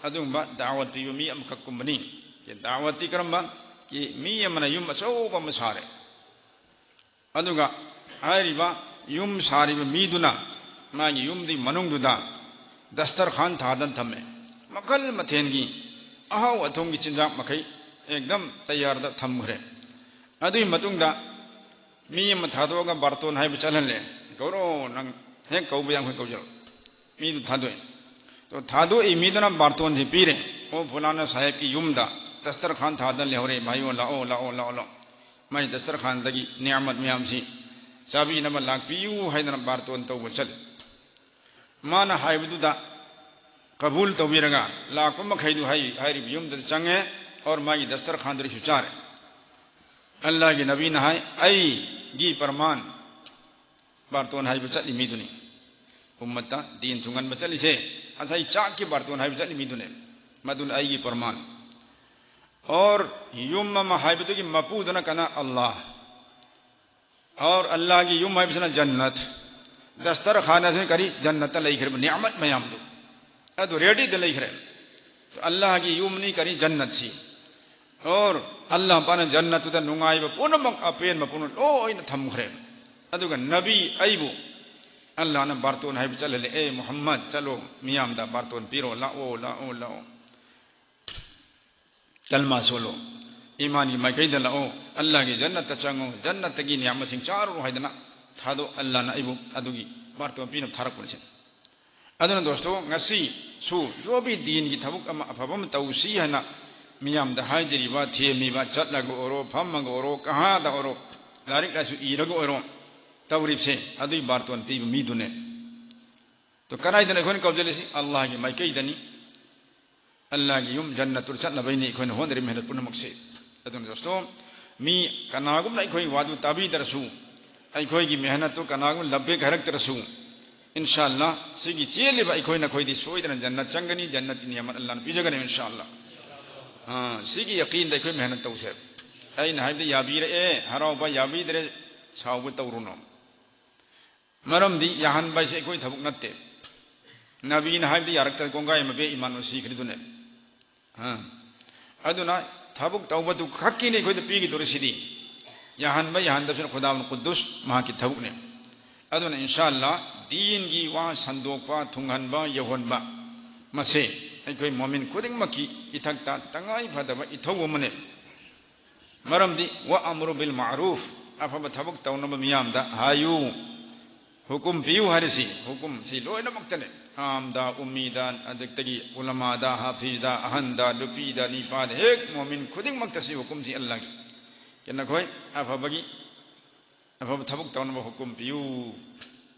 ꯑꯗꯨꯒꯨꯝꯕ ꯗꯥꯋꯠ ꯄꯤꯕ ꯃꯤ ꯑꯃꯈꯛꯀꯨꯝꯕꯅꯤ"꯫ ꯀꯤ ꯗꯥꯋꯠꯇꯤ ꯀꯔꯝꯕ? ꯀꯤ ꯃꯤ ꯑꯃꯅ ꯌꯨꯝ ꯑꯆꯧꯕ ꯑꯃ ꯁꯥꯔꯦ, ꯑꯗꯨꯒ ꯍꯥꯏꯔꯤꯕ ꯌꯨꯝ ꯁꯥꯔꯤꯕ ꯃꯤꯗꯨꯅ ꯃꯥꯒꯤ ꯌꯨꯝꯗꯨꯒꯤ ꯃꯅꯨꯡꯗꯨꯗ ꯗꯁꯇꯔꯈꯥꯟ ꯊꯥꯗꯅ ꯊꯝꯃꯦ, ꯃꯈꯜ ꯃꯊꯦꯜꯒꯤ ꯑꯍꯥꯎ ꯑꯊꯨꯝꯒꯤ ꯆꯤꯟꯖꯥꯛ ꯃꯈꯩ ꯑꯦꯛꯗꯝ ꯇꯌꯥꯔꯗ ꯊꯝꯈ꯭ꯔꯦ꯫ ꯑꯗꯨꯒꯤ ꯃꯇꯨꯡꯗ ꯃꯤ ꯑꯃ ꯊꯥꯗꯣꯛꯑꯒ ꯕꯥꯔꯇꯣꯟ ꯍꯥꯏꯕ ꯆꯠꯍꯜꯂꯦ꯫ "ꯀꯧꯔꯣ, ꯅꯪ ꯍꯦꯛ ꯀꯧꯕ ꯌꯥꯏ, ꯑꯩꯈꯣꯏ ꯀꯧꯖꯔꯣ"꯫ ꯃꯤꯗꯨ ꯊꯥꯗꯣꯛꯑꯦ꯫ ꯑꯗꯣ ꯊꯥꯗꯣꯛꯏ ꯃꯤꯗꯨꯅ ꯕꯥꯔꯇꯣꯟꯁꯤ ꯄꯤꯔꯦ꯫ "ꯑꯣ, ꯐꯨꯂꯥꯅ ꯁꯥꯍꯦꯕꯀꯤ ꯌꯨꯝꯗ ꯗꯁꯇꯔꯈꯥꯟ ꯊꯥꯗꯅ ꯂꯩꯍꯧꯔꯦ, ꯚꯥꯏꯌꯣ, ꯂꯥꯛꯑꯣ, ꯂꯥꯛꯑꯣ, ꯂꯥꯛꯑꯣ, ꯂꯥꯛꯑꯣ꯫ ꯃꯥꯏ ꯗꯁꯇꯔꯈꯥꯟꯗꯒꯤ ꯅꯤꯌꯥꯃꯠ ꯃꯌꯥꯝꯁꯤ ꯆꯥꯕꯤꯅꯕ ꯂꯥꯛꯄꯤꯌꯨ" ꯍꯥꯏꯗꯅ ꯕꯥꯔꯇꯣꯟ ꯇꯧꯕ ꯆꯠꯂꯤ꯫ ꯃꯥꯅ ꯍꯥꯏꯕꯗꯨꯗ ꯀꯕꯨꯜ ꯇꯧꯕꯤꯔꯒ ꯂꯥꯛꯄ ꯃꯈꯩꯗꯨ ꯍꯥꯏ-, ꯍꯥꯏꯔꯤꯕ ꯌꯨꯝꯗꯨꯗ ꯆꯪꯉꯦ꯫ ꯑꯣꯔ ꯃꯥꯒꯤ ꯗꯁꯇꯔꯈꯥꯟꯗꯨꯗꯁꯨ ꯆꯥꯔꯦ꯫ ꯑꯜꯂꯥꯍꯒꯤ ꯅꯕꯤꯅ ꯍꯥꯏ, "ꯑꯩꯒꯤ ꯄ꯭ꯔꯃꯥꯟ ꯕꯥꯔꯇꯣꯟ ꯍꯥꯏꯕ ꯆꯠꯂꯤ ꯃꯤꯗꯨꯅꯤ꯫ ꯎꯝꯃꯠꯇ ꯗꯤꯟ ꯊꯨꯡꯍꯟꯕ ꯆꯠꯂꯤꯁꯦ ꯉꯁꯥꯏ ꯆꯥꯛꯀꯤ ꯕꯥꯔꯇꯣꯟ ꯍꯥꯏꯕ ꯆꯠꯂꯤ ꯃꯤꯗꯨꯅꯦ꯫ ꯃꯗꯨꯅ ꯑꯩꯒꯤ ꯄ꯭ꯔꯃꯥꯟ"꯫ ꯑꯣꯔ ꯌꯨꯝ ꯑꯃ ꯍꯥꯏꯕꯗꯨꯒꯤ ꯃꯄꯨꯗꯨꯅ ꯀꯅꯥ? ꯑꯜꯂꯥꯍ꯫ ꯑꯣꯔ ꯑꯜꯂꯥꯍꯒꯤ ꯌꯨꯝ ꯍꯥꯏꯕꯁꯤꯅ ꯖꯟꯅꯠ꯫ ꯗꯁꯇꯔꯈꯥꯟ ꯑꯁꯤ ꯀꯔꯤ? ꯖꯟꯅꯠꯇ ꯂꯩꯈ꯭ꯔꯤꯕ ꯅꯤꯌꯥꯃꯠ ꯃꯌꯥꯝꯗꯨ꯫ ꯑꯗꯨ ꯔꯦꯗꯤꯗ ꯂꯩꯈ꯭ꯔꯦ꯫ ꯑꯜꯂꯥꯍꯒꯤ ꯌꯨꯝꯅꯤ ꯀꯔꯤ? ꯖꯟꯅꯠꯁꯤ꯫ ꯑꯣꯔ ꯑꯜꯂꯥꯍ ꯄꯥꯛꯅ ꯖꯟꯅꯠꯇꯨꯗ ꯅꯨꯡꯉꯥꯏꯕ ꯄꯨꯝꯅꯃꯛ, ꯑꯄꯦꯟꯕ ꯄꯨꯝꯅꯃꯛ ꯂꯣꯏꯅ ꯊꯝꯈ꯭ꯔꯦ꯫ ꯑꯗꯨꯒ ꯅꯕꯤ ꯑꯩꯕꯨ ꯑꯜꯂꯥꯍꯅ ꯕꯥꯔꯇꯣꯟ ꯍꯥꯏꯕ ꯆꯠꯍꯜꯂꯦ, "ꯑꯦ ꯃꯨꯍꯝꯃꯗ, ꯆꯠꯂꯣ, ꯃꯤꯌꯥꯝꯗ ꯕꯥꯔꯇꯣꯟ ꯄꯤꯔꯣ, ꯂꯥꯛꯑꯣ, ꯂꯥꯛꯑꯣ, ꯂꯥꯛꯑꯣ꯫ ꯀꯜꯃꯥ ꯁꯣꯜꯂꯣ, ꯏꯃꯥꯟꯒꯤ ꯃꯥꯏꯀꯩꯗ ꯂꯥꯛꯑꯣ, ꯑꯜꯂꯥꯍꯒꯤ ꯖꯟꯅꯠꯇ ꯆꯪꯉꯣ, ꯖꯟꯅꯠꯇꯒꯤ ꯅꯤꯌꯥꯃꯠꯁꯤꯡ ꯆꯥꯔꯨꯔꯣ" ꯍꯥꯏꯗꯅ ꯊꯥꯗꯣꯛ, ꯑꯜꯂꯥꯍꯅ ꯑꯩꯕꯨ ꯑꯗꯨꯒꯤ ꯕꯥꯔꯇꯣꯟ ꯄꯤꯅꯕ ꯊꯥꯔꯛꯄꯅꯤ ꯁꯤꯅꯤ꯫ ꯑꯗꯨꯅ ꯗꯣꯁꯇꯣ, ꯉꯁꯤꯁꯨ ꯖꯣꯕꯤ ꯗꯤꯟꯒꯤ ꯊꯕꯛ ꯑꯃ ꯑꯐꯕ ꯑꯃ ꯇꯧꯁꯤ ꯍꯥꯏꯅ ꯃꯤꯌꯥꯝꯗ ꯍꯥꯏꯖꯔꯤꯕ, ꯊꯦꯝꯃꯤꯕ, ꯆꯠꯂꯒ ꯑꯣꯏꯔꯣ, ꯐꯝꯃꯒ ꯑꯣꯏꯔꯣ, ꯀꯍꯥꯗ ꯑꯣꯏꯔꯣ, ꯂꯥꯏꯔꯤꯛ ꯂꯥꯏꯁꯨ ꯏꯔꯒ ꯑꯣꯏꯔꯣ, ꯇꯧꯔꯤꯕꯁꯦ ꯑꯗꯨꯒꯤ ꯕꯥꯔꯇꯣꯟ ꯄꯤꯕ ꯃꯤꯗꯨꯅꯦ꯫ ꯇꯣ, ꯀꯗꯥꯏꯗꯅ ꯑꯩꯈꯣꯏꯅ ꯀꯧꯖꯜꯂꯤꯁꯤ? ꯑꯜꯂꯥꯍꯒꯤ ꯃꯥꯏꯀꯩꯗꯅꯤ꯫ ꯑꯜꯂꯥꯍꯒꯤ ꯌꯨꯝ ꯖꯟꯅꯠꯇꯨ ꯆꯠꯅꯕꯩꯅꯤ ꯑꯩꯈꯣꯏꯅ ꯍꯣꯠꯅꯔꯤꯕ ꯃꯦꯍꯅꯠ ꯄꯨꯝꯅꯃꯛꯁꯦ꯫ ꯑꯗꯨꯅ ꯗꯣꯁꯇꯣ, ꯃꯤ ꯀꯅꯥꯒꯨꯝꯅ ꯑꯩꯈꯣꯏ ꯋꯥꯗꯨ ꯇꯥꯕꯤꯗ꯭ꯔꯁꯨ, ꯑꯩꯈꯣꯏꯒꯤ ꯃꯦꯍꯅꯠꯇꯨ ꯀꯅꯥꯒꯨꯝꯅ ꯂꯕꯦꯛ ꯍꯥꯏꯔꯛꯇ꯭ꯔꯁꯨ, ꯏꯟꯁꯥ ꯑꯜꯂꯥ, ꯁꯤꯒꯤ ꯆꯦꯜꯂꯤꯕ ꯑꯩꯈꯣꯏ ꯅꯈꯣꯏꯗꯤ ꯁꯣꯏꯗꯅ ꯖꯟꯅꯠ ꯆꯪꯒꯅꯤ, ꯖꯟꯅꯠꯀꯤ ꯅꯤꯌꯥꯃꯠ ꯑꯜꯂꯥꯍꯅ ꯄꯤꯖꯒꯅꯤ, ꯏꯟꯁꯥ ꯑꯜꯂꯥ꯫ ꯑꯥ, ꯁꯤꯒꯤ ꯌꯀꯤꯟꯗ ꯑꯩꯈꯣꯏ ꯃꯦꯍꯅꯠ ꯇꯧꯁꯦ꯫ ꯑꯩꯅ ꯍꯥꯏꯕꯗ ꯌꯥꯕꯤꯔꯛꯑꯦ, ꯍꯔꯥꯎꯕ, ꯌꯥꯕꯤꯗ꯭ꯔꯦ, ꯁꯥꯎꯕ ꯇꯧꯔꯨꯅꯨ꯫ ꯃꯔꯝꯗꯤ ꯌꯥꯍꯟꯕ ꯍꯥꯏꯁꯦ ꯑꯩꯈꯣꯏ ꯊꯕꯛ ꯅꯠꯇꯦ꯫ ꯅꯕꯤꯅ ꯍꯥꯏꯕꯗ ꯌꯥꯔꯛꯇ ꯀꯣꯡꯒꯥꯏ ꯑꯃ ꯕꯦꯛ ꯏꯃꯥꯟꯅꯕ ꯁꯤꯈ꯭ꯔꯤꯗꯨꯅꯦ꯫ ꯑꯥ꯫ ꯑꯗꯨꯅ ꯊꯕꯛ ꯇꯧꯕꯗꯨ ꯈꯛꯀꯤꯅꯤ ꯑꯩꯈꯣꯏꯗ ꯄꯤꯒꯗꯧꯔꯤꯁꯤꯗꯤ꯫ ꯌꯥꯍꯟꯕ ꯌꯥꯍꯟꯗꯕꯁꯤꯅ ꯈꯨꯗꯥ ꯀꯨꯗꯨꯁ ꯃꯍꯥꯛꯀꯤ ꯊꯕꯛꯅꯤ꯫ ꯑꯗꯨꯅ ꯏꯟꯁꯥ ꯑꯜꯂꯥ, ꯗꯤꯟꯒꯤ ꯋꯥ ꯁꯟꯗꯣꯛꯄ, ꯊꯨꯡꯍꯟꯕ, ꯌꯧꯍꯟꯕ, ꯃꯁꯦ ꯑꯩꯈꯣꯏ ꯃꯣꯃꯤꯟ ꯈꯨꯗꯤꯡꯃꯛꯀꯤ ꯏꯊꯛꯇ ꯇꯉꯥꯏ ꯐꯗꯕ ꯏꯊꯧ ꯑꯃꯅꯤ꯫ ꯃꯔꯝꯗꯤ, "ꯋꯥ ꯑꯃꯔꯨ ꯕꯤꯜ ꯃꯥꯔꯨꯐ", ꯑꯐꯕ ꯊꯕꯛ ꯇꯧꯅꯕ ꯃꯤꯌꯥꯝꯗ ꯍꯥꯏꯌꯨ, ꯍꯨꯀꯨꯝ ꯄꯤꯌꯨ ꯍꯥꯏꯔꯤꯁꯤ, ꯍꯨꯀꯨꯝꯁꯤ ꯂꯣꯏꯅꯃꯛꯇꯅꯦ꯫ ꯑꯥꯝꯗ, ꯎꯝꯃꯤꯗ, ꯑꯗꯨꯗꯒꯤ ꯎꯂꯃꯥꯗ, ꯍꯥꯐꯤꯖꯗ, ꯑꯍꯟꯗ, ꯅꯨꯄꯤꯗ, ꯅꯤꯄꯥꯗ, ꯍꯦꯛ ꯃꯣꯃꯤꯟ ꯈꯨꯗꯤꯡꯃꯛꯇ ꯁꯤ ꯍꯨꯀꯨꯝꯁꯤ ꯑꯜꯂꯥꯍꯒꯤ꯫ ꯀꯩꯅꯣ ꯑꯩꯈꯣꯏ ꯑꯐꯕꯒꯤ, ꯑꯐꯕ ꯊꯕꯛ ꯇꯧꯅꯕ ꯍꯨꯀꯨꯝ ꯄꯤꯌꯨ꯫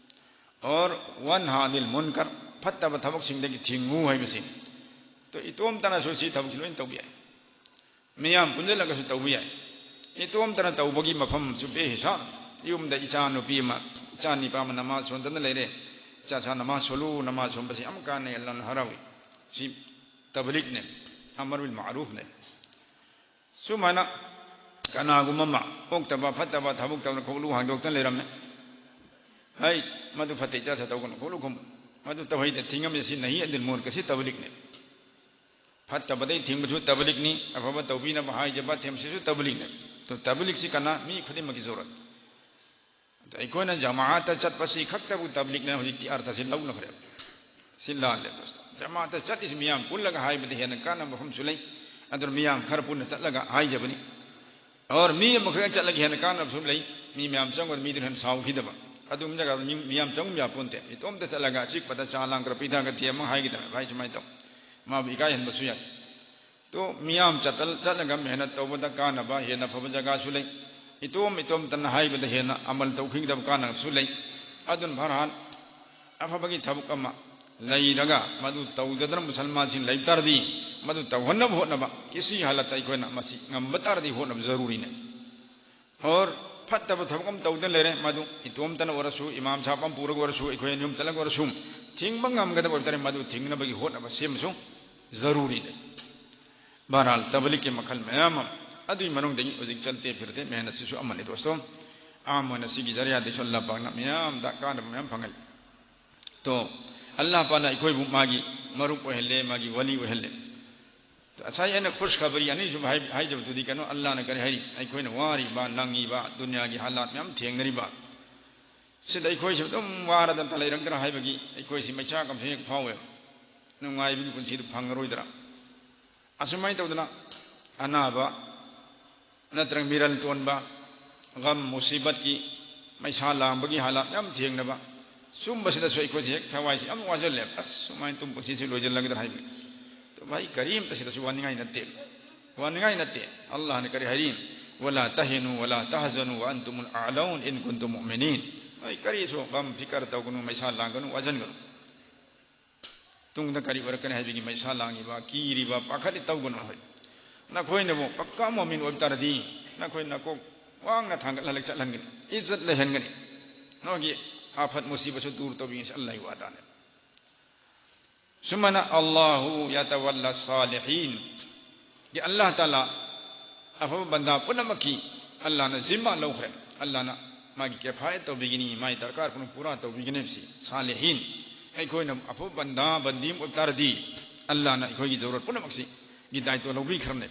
ꯑꯣꯔ ꯋꯥꯟꯍꯥ ꯑꯅꯤꯜ ꯃꯨꯟꯀꯔ, ꯐꯠꯇꯕ ꯊꯕꯛꯁꯤꯡꯗꯒꯤ ꯊꯤꯡꯉꯨ ꯍꯥꯏꯕꯁꯤ꯫ ꯇꯣ, ꯏꯇꯣꯝꯇꯅꯁꯨ ꯁꯤ ꯊꯕꯛꯁꯤ ꯂꯣꯏꯅ ꯇꯧꯕ ꯌꯥꯏ꯫ ꯃꯤꯌꯥꯝ ꯄꯨꯟꯁꯤꯜꯂꯒꯁꯨ ꯇꯧꯕ ꯌꯥꯏ꯫ ꯏꯇꯣꯝꯇꯅ ꯇꯧꯕꯒꯤ ꯃꯐꯝꯁꯨ ꯕꯦꯍꯤꯁꯥꯕ꯫ ꯌꯨꯝꯗ ꯏꯆꯥ ꯅꯨꯄꯤ ꯑꯃ, ꯏꯆꯥ ꯅꯤꯄꯥ ꯑꯃ ꯅꯃꯥꯖ ꯁꯣꯟꯗꯅ ꯂꯩꯔꯦ꯫ "ꯏꯆꯥ ꯁꯥ ꯅꯃꯥꯖ ꯁꯣꯜꯂꯨ, ꯅꯃꯥꯖ ꯁꯣꯟꯕꯁꯤ ꯌꯥꯝ ꯀꯥꯟꯅꯩ, ꯑꯜꯂꯥꯍꯅ ꯍꯔꯥꯎꯏ"꯫ ꯁꯤ ꯇꯕꯂꯤꯛꯅꯦ, ꯑꯃꯔ ꯕꯤꯜ ꯃꯥꯔꯨꯐꯅꯦ꯫ ꯁꯨꯃꯥꯏꯅ ꯀꯅꯥꯒꯨꯝꯕ ꯑꯃ ꯑꯣꯛꯇꯕ ꯐꯠꯇꯕ ꯊꯕꯛ ꯇꯧꯗꯅ ꯈꯣꯛꯂꯨ ꯍꯥꯡꯗꯣꯛꯇꯅ ꯂꯩꯔꯝꯃꯦ꯫ ꯍꯩ, ꯃꯗꯨ ꯐꯠꯇꯦ, ꯏꯆꯥ ꯁꯥ ꯇꯧꯒꯅꯨ ꯈꯣꯠꯂꯨ ꯈꯨꯝ꯫ ꯃꯗꯨ ꯇꯧꯍꯩꯗꯦ, ꯊꯤꯡꯉꯝꯃꯤ꯫ ꯁꯤ ꯅꯍꯤ ꯑꯅꯤꯜ ꯃꯨꯟꯀꯔ, ꯁꯤ ꯇꯕꯂꯤꯒꯅꯤ꯫ ꯐꯠꯇꯕꯗꯩ ꯊꯤꯡꯕꯁꯨ ꯇꯕꯂꯤꯒꯅꯤ, ꯑꯐꯕ ꯇꯧꯕꯤꯅꯕ ꯍꯥꯏꯖꯕ ꯊꯦꯝꯁꯤꯁꯨ ꯇꯕꯂꯤꯒꯅꯤ꯫ ꯑꯗꯣ ꯇꯕꯂꯤꯒꯁꯤ ꯀꯅꯥ? ꯃꯤ ꯈꯨꯗꯤꯡꯃꯛꯀꯤ ꯖꯔꯨꯔꯠ꯫ ꯑꯗꯣ ꯑꯩꯈꯣꯏꯅ ꯖꯃꯥꯑꯠꯇ ꯆꯠꯄꯁꯤ ꯈꯛꯇꯕꯨ ꯇꯕꯂꯤꯒꯅ ꯍꯧꯖꯤꯛꯇꯤ ꯑꯔꯊꯁꯤ ꯂꯧꯅꯈ꯭ꯔꯦ꯫ ꯁꯤ ꯂꯥꯜꯂꯦ ꯗꯣꯁꯇꯣ꯫ ꯖꯃꯥꯑꯠꯇ ꯆꯠꯂꯤꯁꯤ ꯃꯤꯌꯥꯝ ꯄꯨꯜꯂꯒ ꯍꯥꯏꯕꯗ ꯍꯦꯟꯅ ꯀꯥꯟꯅꯕ ꯃꯐꯝꯁꯨ ꯂꯩ꯫ ꯑꯗꯨꯅ ꯃꯤꯌꯥꯝ ꯈꯔ ꯄꯨꯟꯅ ꯆꯠꯂꯒ ꯍꯥꯏꯖꯕꯅꯤ꯫ ꯑꯣꯔ ꯃꯤ ꯑꯃꯈꯛ ꯆꯠꯂꯒ ꯍꯦꯟꯅ ꯀꯥꯟꯅꯕꯁꯨ ꯂꯩ꯫ ꯃꯤ ꯃꯌꯥꯝ ꯆꯪꯕꯗ ꯃꯤꯗꯨꯅ ꯍꯦꯟꯅ ꯁꯥꯎꯈꯤꯗꯕ꯫ ꯑꯗꯨꯒꯨꯝꯕ ꯖꯒꯥꯗ ꯃꯤ, ꯃꯤꯌꯥꯝ ꯆꯪꯕ ꯌꯥꯄꯣꯟꯇꯦ꯫ ꯏꯇꯣꯝꯇ ꯆꯠꯂꯒ ꯑꯆꯤꯛꯄꯗ ꯆꯥ ꯂꯥꯡ ꯈꯔ ꯄꯤꯊꯛꯑꯒ ꯊꯦꯝꯃꯒ ꯍꯥꯏꯒꯗꯕꯅꯦ, "ꯚꯥꯏ, ꯁꯨꯃꯥꯏꯅ ꯇꯧ"꯫ ꯃꯥꯕꯨ ꯏꯀꯥꯏꯍꯟꯕꯁꯨ ꯌꯥꯏ꯫ ꯇꯣ ꯃꯤꯌꯥꯝ ꯆꯠ-, ꯆꯠꯂꯒ ꯃꯦꯍꯅꯠ ꯇꯧꯕꯗ ꯀꯥꯟꯅꯕ ꯍꯦꯟꯅ ꯐꯕ ꯖꯒꯥꯁꯨ ꯂꯩ꯫ ꯏꯇꯣꯝ ꯏꯇꯣꯝꯇꯅ ꯍꯥꯏꯕꯗ ꯍꯦꯟꯅ ꯑꯃꯜ ꯇꯧꯈꯤꯒꯗꯕ ꯀꯥꯟꯅꯕꯁꯨ ꯂꯩ꯫ ꯑꯗꯨꯅ ꯐꯔꯍꯥꯟ ꯑꯐꯕꯒꯤ ꯊꯕꯛ ꯑꯃ ꯂꯩꯔꯒ ꯃꯗꯨ ꯇꯧꯗꯗꯅ ꯃꯨꯁꯜꯃꯥꯟꯁꯤꯡ ꯂꯩꯕ ꯇꯥꯔꯗꯤ, ꯃꯗꯨ ꯇꯧꯍꯟꯅꯕ ꯍꯣꯠꯅꯕ, ꯀꯤꯁꯤ ꯍꯥꯂꯠꯇ ꯑꯩꯈꯣꯏꯅ ꯃꯁꯤ ꯉꯝꯕ ꯇꯥꯔꯗꯤ ꯍꯣꯠꯅꯕ ꯖꯔꯨꯔꯤꯅꯦ꯫ ꯑꯣꯔ ꯐꯠꯇꯕ ꯊꯕꯛ ꯑꯃ ꯇꯧꯗꯅ ꯂꯩꯔꯦ, ꯃꯗꯨ ꯏꯇꯣꯝꯇꯅ ꯑꯣꯏꯔꯁꯨ, ꯏꯃꯥꯝ ꯁꯥꯍꯕ ꯑꯃ ꯄꯨꯔꯒ ꯑꯣꯏꯔꯁꯨ, ꯑꯩꯈꯣꯏ ꯌꯨꯝ ꯆꯠꯂꯒ ꯑꯣꯏꯔꯁꯨ, ꯊꯤꯡꯕ ꯉꯝꯒꯗꯕ ꯑꯣꯏꯕ ꯇꯥꯔꯗꯤ ꯃꯗꯨ ꯊꯤꯡꯅꯕꯒꯤ ꯍꯣꯠꯅꯕ ꯁꯤꯃꯁꯨ ꯖꯔꯨꯔꯤꯅꯦ꯫ ꯕꯍꯔꯍꯥꯜ, ꯇꯕꯂꯤꯒꯀꯤ ꯃꯈꯜ ꯃꯌꯥꯝ ꯑꯃ, ꯑꯗꯨꯒꯤ ꯃꯅꯨꯡꯗꯒꯤ ꯍꯧꯖꯤꯛ ꯆꯠꯇꯦ ꯐꯤꯔꯇꯦ ꯃꯦꯍꯅꯠꯁꯤꯁꯨ ꯑꯃꯅꯤ ꯗꯣꯁꯇꯣ꯫ ꯑꯥꯝ ꯑꯣꯏꯅ ꯁꯤꯒꯤ ꯖꯔꯤꯌꯥꯗꯒꯤꯁꯨ ꯑꯜꯂꯥꯍ ꯄꯥꯛꯅ ꯃꯌꯥꯝꯗ ꯀꯥꯟꯅꯕ ꯃꯌꯥꯝ ꯐꯪꯍꯜꯂꯤ꯫ ꯇꯣ, ꯑꯜꯂꯥꯍ ꯄꯥꯛꯅ ꯑꯩꯈꯣꯏꯕꯨ ꯃꯥꯒꯤ ꯃꯔꯨꯞ ꯑꯣꯏꯍꯜꯂꯦ, ꯃꯥꯒꯤ ꯋꯥꯂꯤ ꯑꯣꯏꯍꯜꯂꯦ꯫ ꯉꯁꯥꯏ ꯑꯩꯅ ꯈꯨꯁ ꯈꯕꯔꯤ ꯑꯅꯤꯁꯨꯕ ꯍꯥꯏ-, ꯍꯥꯏꯖꯕꯗꯨꯗꯤ ꯀꯩꯅꯣ, ꯑꯜꯂꯥꯍꯅ ꯀꯔꯤ ꯍꯥꯏꯔꯤ? ꯑꯩꯈꯣꯏꯅ ꯋꯥꯔꯤꯕ, ꯅꯪꯉꯤꯕ, ꯗꯨꯅꯤꯌꯥꯒꯤ ꯍꯥꯂꯥꯠ ꯃꯌꯥꯝ ꯊꯦꯡꯅꯔꯤꯕ, ꯁꯤꯗ ꯑꯩꯈꯣꯏꯁꯨ ꯑꯗꯨꯝ ꯋꯥꯔꯗꯅ ꯂꯩꯔꯛꯇ꯭ꯔꯥ ꯍꯥꯏꯕꯒꯤ ꯑꯩꯈꯣꯏꯁꯤ ꯃꯩꯆꯥꯛ ꯑꯃꯁꯨ ꯍꯦꯛ ꯐꯥꯎꯋꯦ꯫ ꯅꯨꯡꯉꯥꯏꯕꯒꯤ ꯄꯨꯟꯁꯤꯗꯨ ꯐꯪꯉꯔꯣꯏꯗ꯭ꯔꯥ? ꯑꯁꯨꯃꯥꯏꯅ ꯇꯧꯗꯅ ꯑꯅꯥꯕ ꯅꯠꯇ꯭ꯔꯒ ꯃꯤꯔꯜ ꯇꯣꯟꯕ, ꯒꯝ ꯃꯨꯁꯤꯕꯠꯀꯤ ꯃꯩꯁꯥ ꯂꯥꯡꯕꯒꯤ ꯍꯥꯂꯥꯠ ꯌꯥꯝ ꯊꯦꯡꯅꯕ, ꯁꯨꯝꯕꯁꯤꯗꯁꯨ ꯑꯩꯈꯣꯏꯁꯦ ꯍꯦꯛ ꯊꯋꯥꯏꯁꯤ ꯌꯥꯝ ꯋꯥꯁꯤꯜꯂꯦ꯫ ꯑꯁ, ꯁꯨꯃꯥꯏꯅ ꯇꯨꯝ ꯄꯨꯟꯁꯤꯁꯤ ꯂꯣꯏꯁꯤꯜꯂꯒꯗ꯭ꯔꯥ ꯍꯥꯏꯕꯒꯤ꯫ ꯑꯗꯣ ꯚꯥꯏ, ꯀꯔꯤꯝꯇ ꯁꯤꯗꯁꯨ ꯋꯥꯅꯤꯡꯉꯥꯏ ꯅꯠꯇꯦ, ꯋꯥꯅꯤꯡꯉꯥꯏ ꯅꯠꯇꯦ꯫ ꯑꯜꯂꯥꯍꯅ ꯀꯔꯤ ꯍꯥꯏꯔꯤ? "ꯋꯂꯥ ꯇꯍꯤꯅꯨ ꯋꯂꯥ ꯇꯍꯖꯅꯨ ꯋ ꯑꯟꯇꯨꯃꯨꯜ ꯑꯥꯂꯥꯎꯟ ꯏꯟ ꯀꯨꯟꯇꯨꯝ ꯃꯨꯑꯃꯤꯅꯤꯟ"꯫ ꯅꯣꯏ ꯀꯔꯤꯁꯨ ꯒꯝ ꯐꯤꯀꯔ ꯇꯧꯒꯅꯨ, ꯃꯩꯁꯥ ꯂꯥꯡꯒꯅꯨ, ꯋꯥꯁꯤꯟꯒꯅꯨ꯫ ꯇꯨꯡꯗ ꯀꯔꯤ ꯑꯣꯏꯔꯛꯀꯅꯤ ꯍꯥꯏꯕꯒꯤ ꯃꯩꯁꯥ ꯂꯥꯡꯉꯤꯕ, ꯀꯤꯔꯤꯕ, ꯄꯥꯈꯠꯂꯤ ꯇꯧꯒꯅꯨ꯫ ꯍꯣꯏ, ꯅꯈꯣꯏꯅꯕꯨ ꯄꯛꯀꯥ ꯃꯣꯃꯤꯟ ꯑꯣꯏꯕ ꯇꯥꯔꯗꯤ, ꯅꯈꯣꯏ ꯅꯀꯣꯛ ꯋꯥꯡꯅ ꯊꯥꯡꯒꯠꯍꯜꯂꯒ ꯆꯠꯍꯟꯒꯅꯤ, ꯏꯖꯠ ꯂꯩꯍꯟꯒꯅꯤ꯫ ꯅꯈꯣꯏꯒꯤ ꯑꯥꯐꯠ ꯃꯨꯁꯤꯕꯁꯨ ꯗꯨꯔ ꯇꯧꯕꯤꯒꯅꯤ꯫ ꯑꯜꯂꯥꯍꯒꯤ ꯋꯥꯗꯥꯅꯦ꯫ ꯁꯨꯃꯥꯏꯅ "ꯑꯜꯂꯥꯍꯨ ꯌꯥꯇꯋꯜꯂꯥ ꯁꯥꯂꯤꯍꯤꯟ"꯫ ꯒꯤ ꯑꯜꯂꯥꯍ ꯇꯥꯂꯥ ꯑꯐꯕ ꯕꯟꯗꯥ ꯄꯨꯝꯅꯃꯛꯀꯤ ꯑꯜꯂꯥꯍꯅ ꯖꯤꯝꯃꯥ ꯂꯧꯈ꯭ꯔꯦ꯫ ꯑꯜꯂꯥꯍꯅ ꯃꯥꯒꯤ ꯀꯤꯐꯥꯌꯠ ꯇꯧꯕꯤꯒꯅꯤ, ꯃꯥꯒꯤ ꯗꯔꯀꯥꯔ ꯄꯨꯝꯅꯃꯛ ꯄꯨꯔꯥ ꯇꯧꯕꯤꯒꯅꯤ ꯍꯥꯏꯕꯁꯤ꯫ ꯁꯥꯂꯤꯍꯤꯟ, ꯑꯩꯈꯣꯏꯅ ꯑꯐꯕ ꯕꯟꯗꯥ, ꯕꯟꯗꯤ ꯑꯃ ꯑꯣꯏꯕ ꯇꯥꯔꯗꯤ, ꯑꯜꯂꯥꯅ ꯑꯩꯈꯣꯏꯒꯤ ꯖꯔꯨꯔꯠ ꯄꯨꯝꯅꯃꯛꯁꯤꯒꯤ ꯗꯥꯏꯇ꯭ꯋ ꯂꯧꯕꯤꯈ꯭ꯔꯕꯅꯦ꯫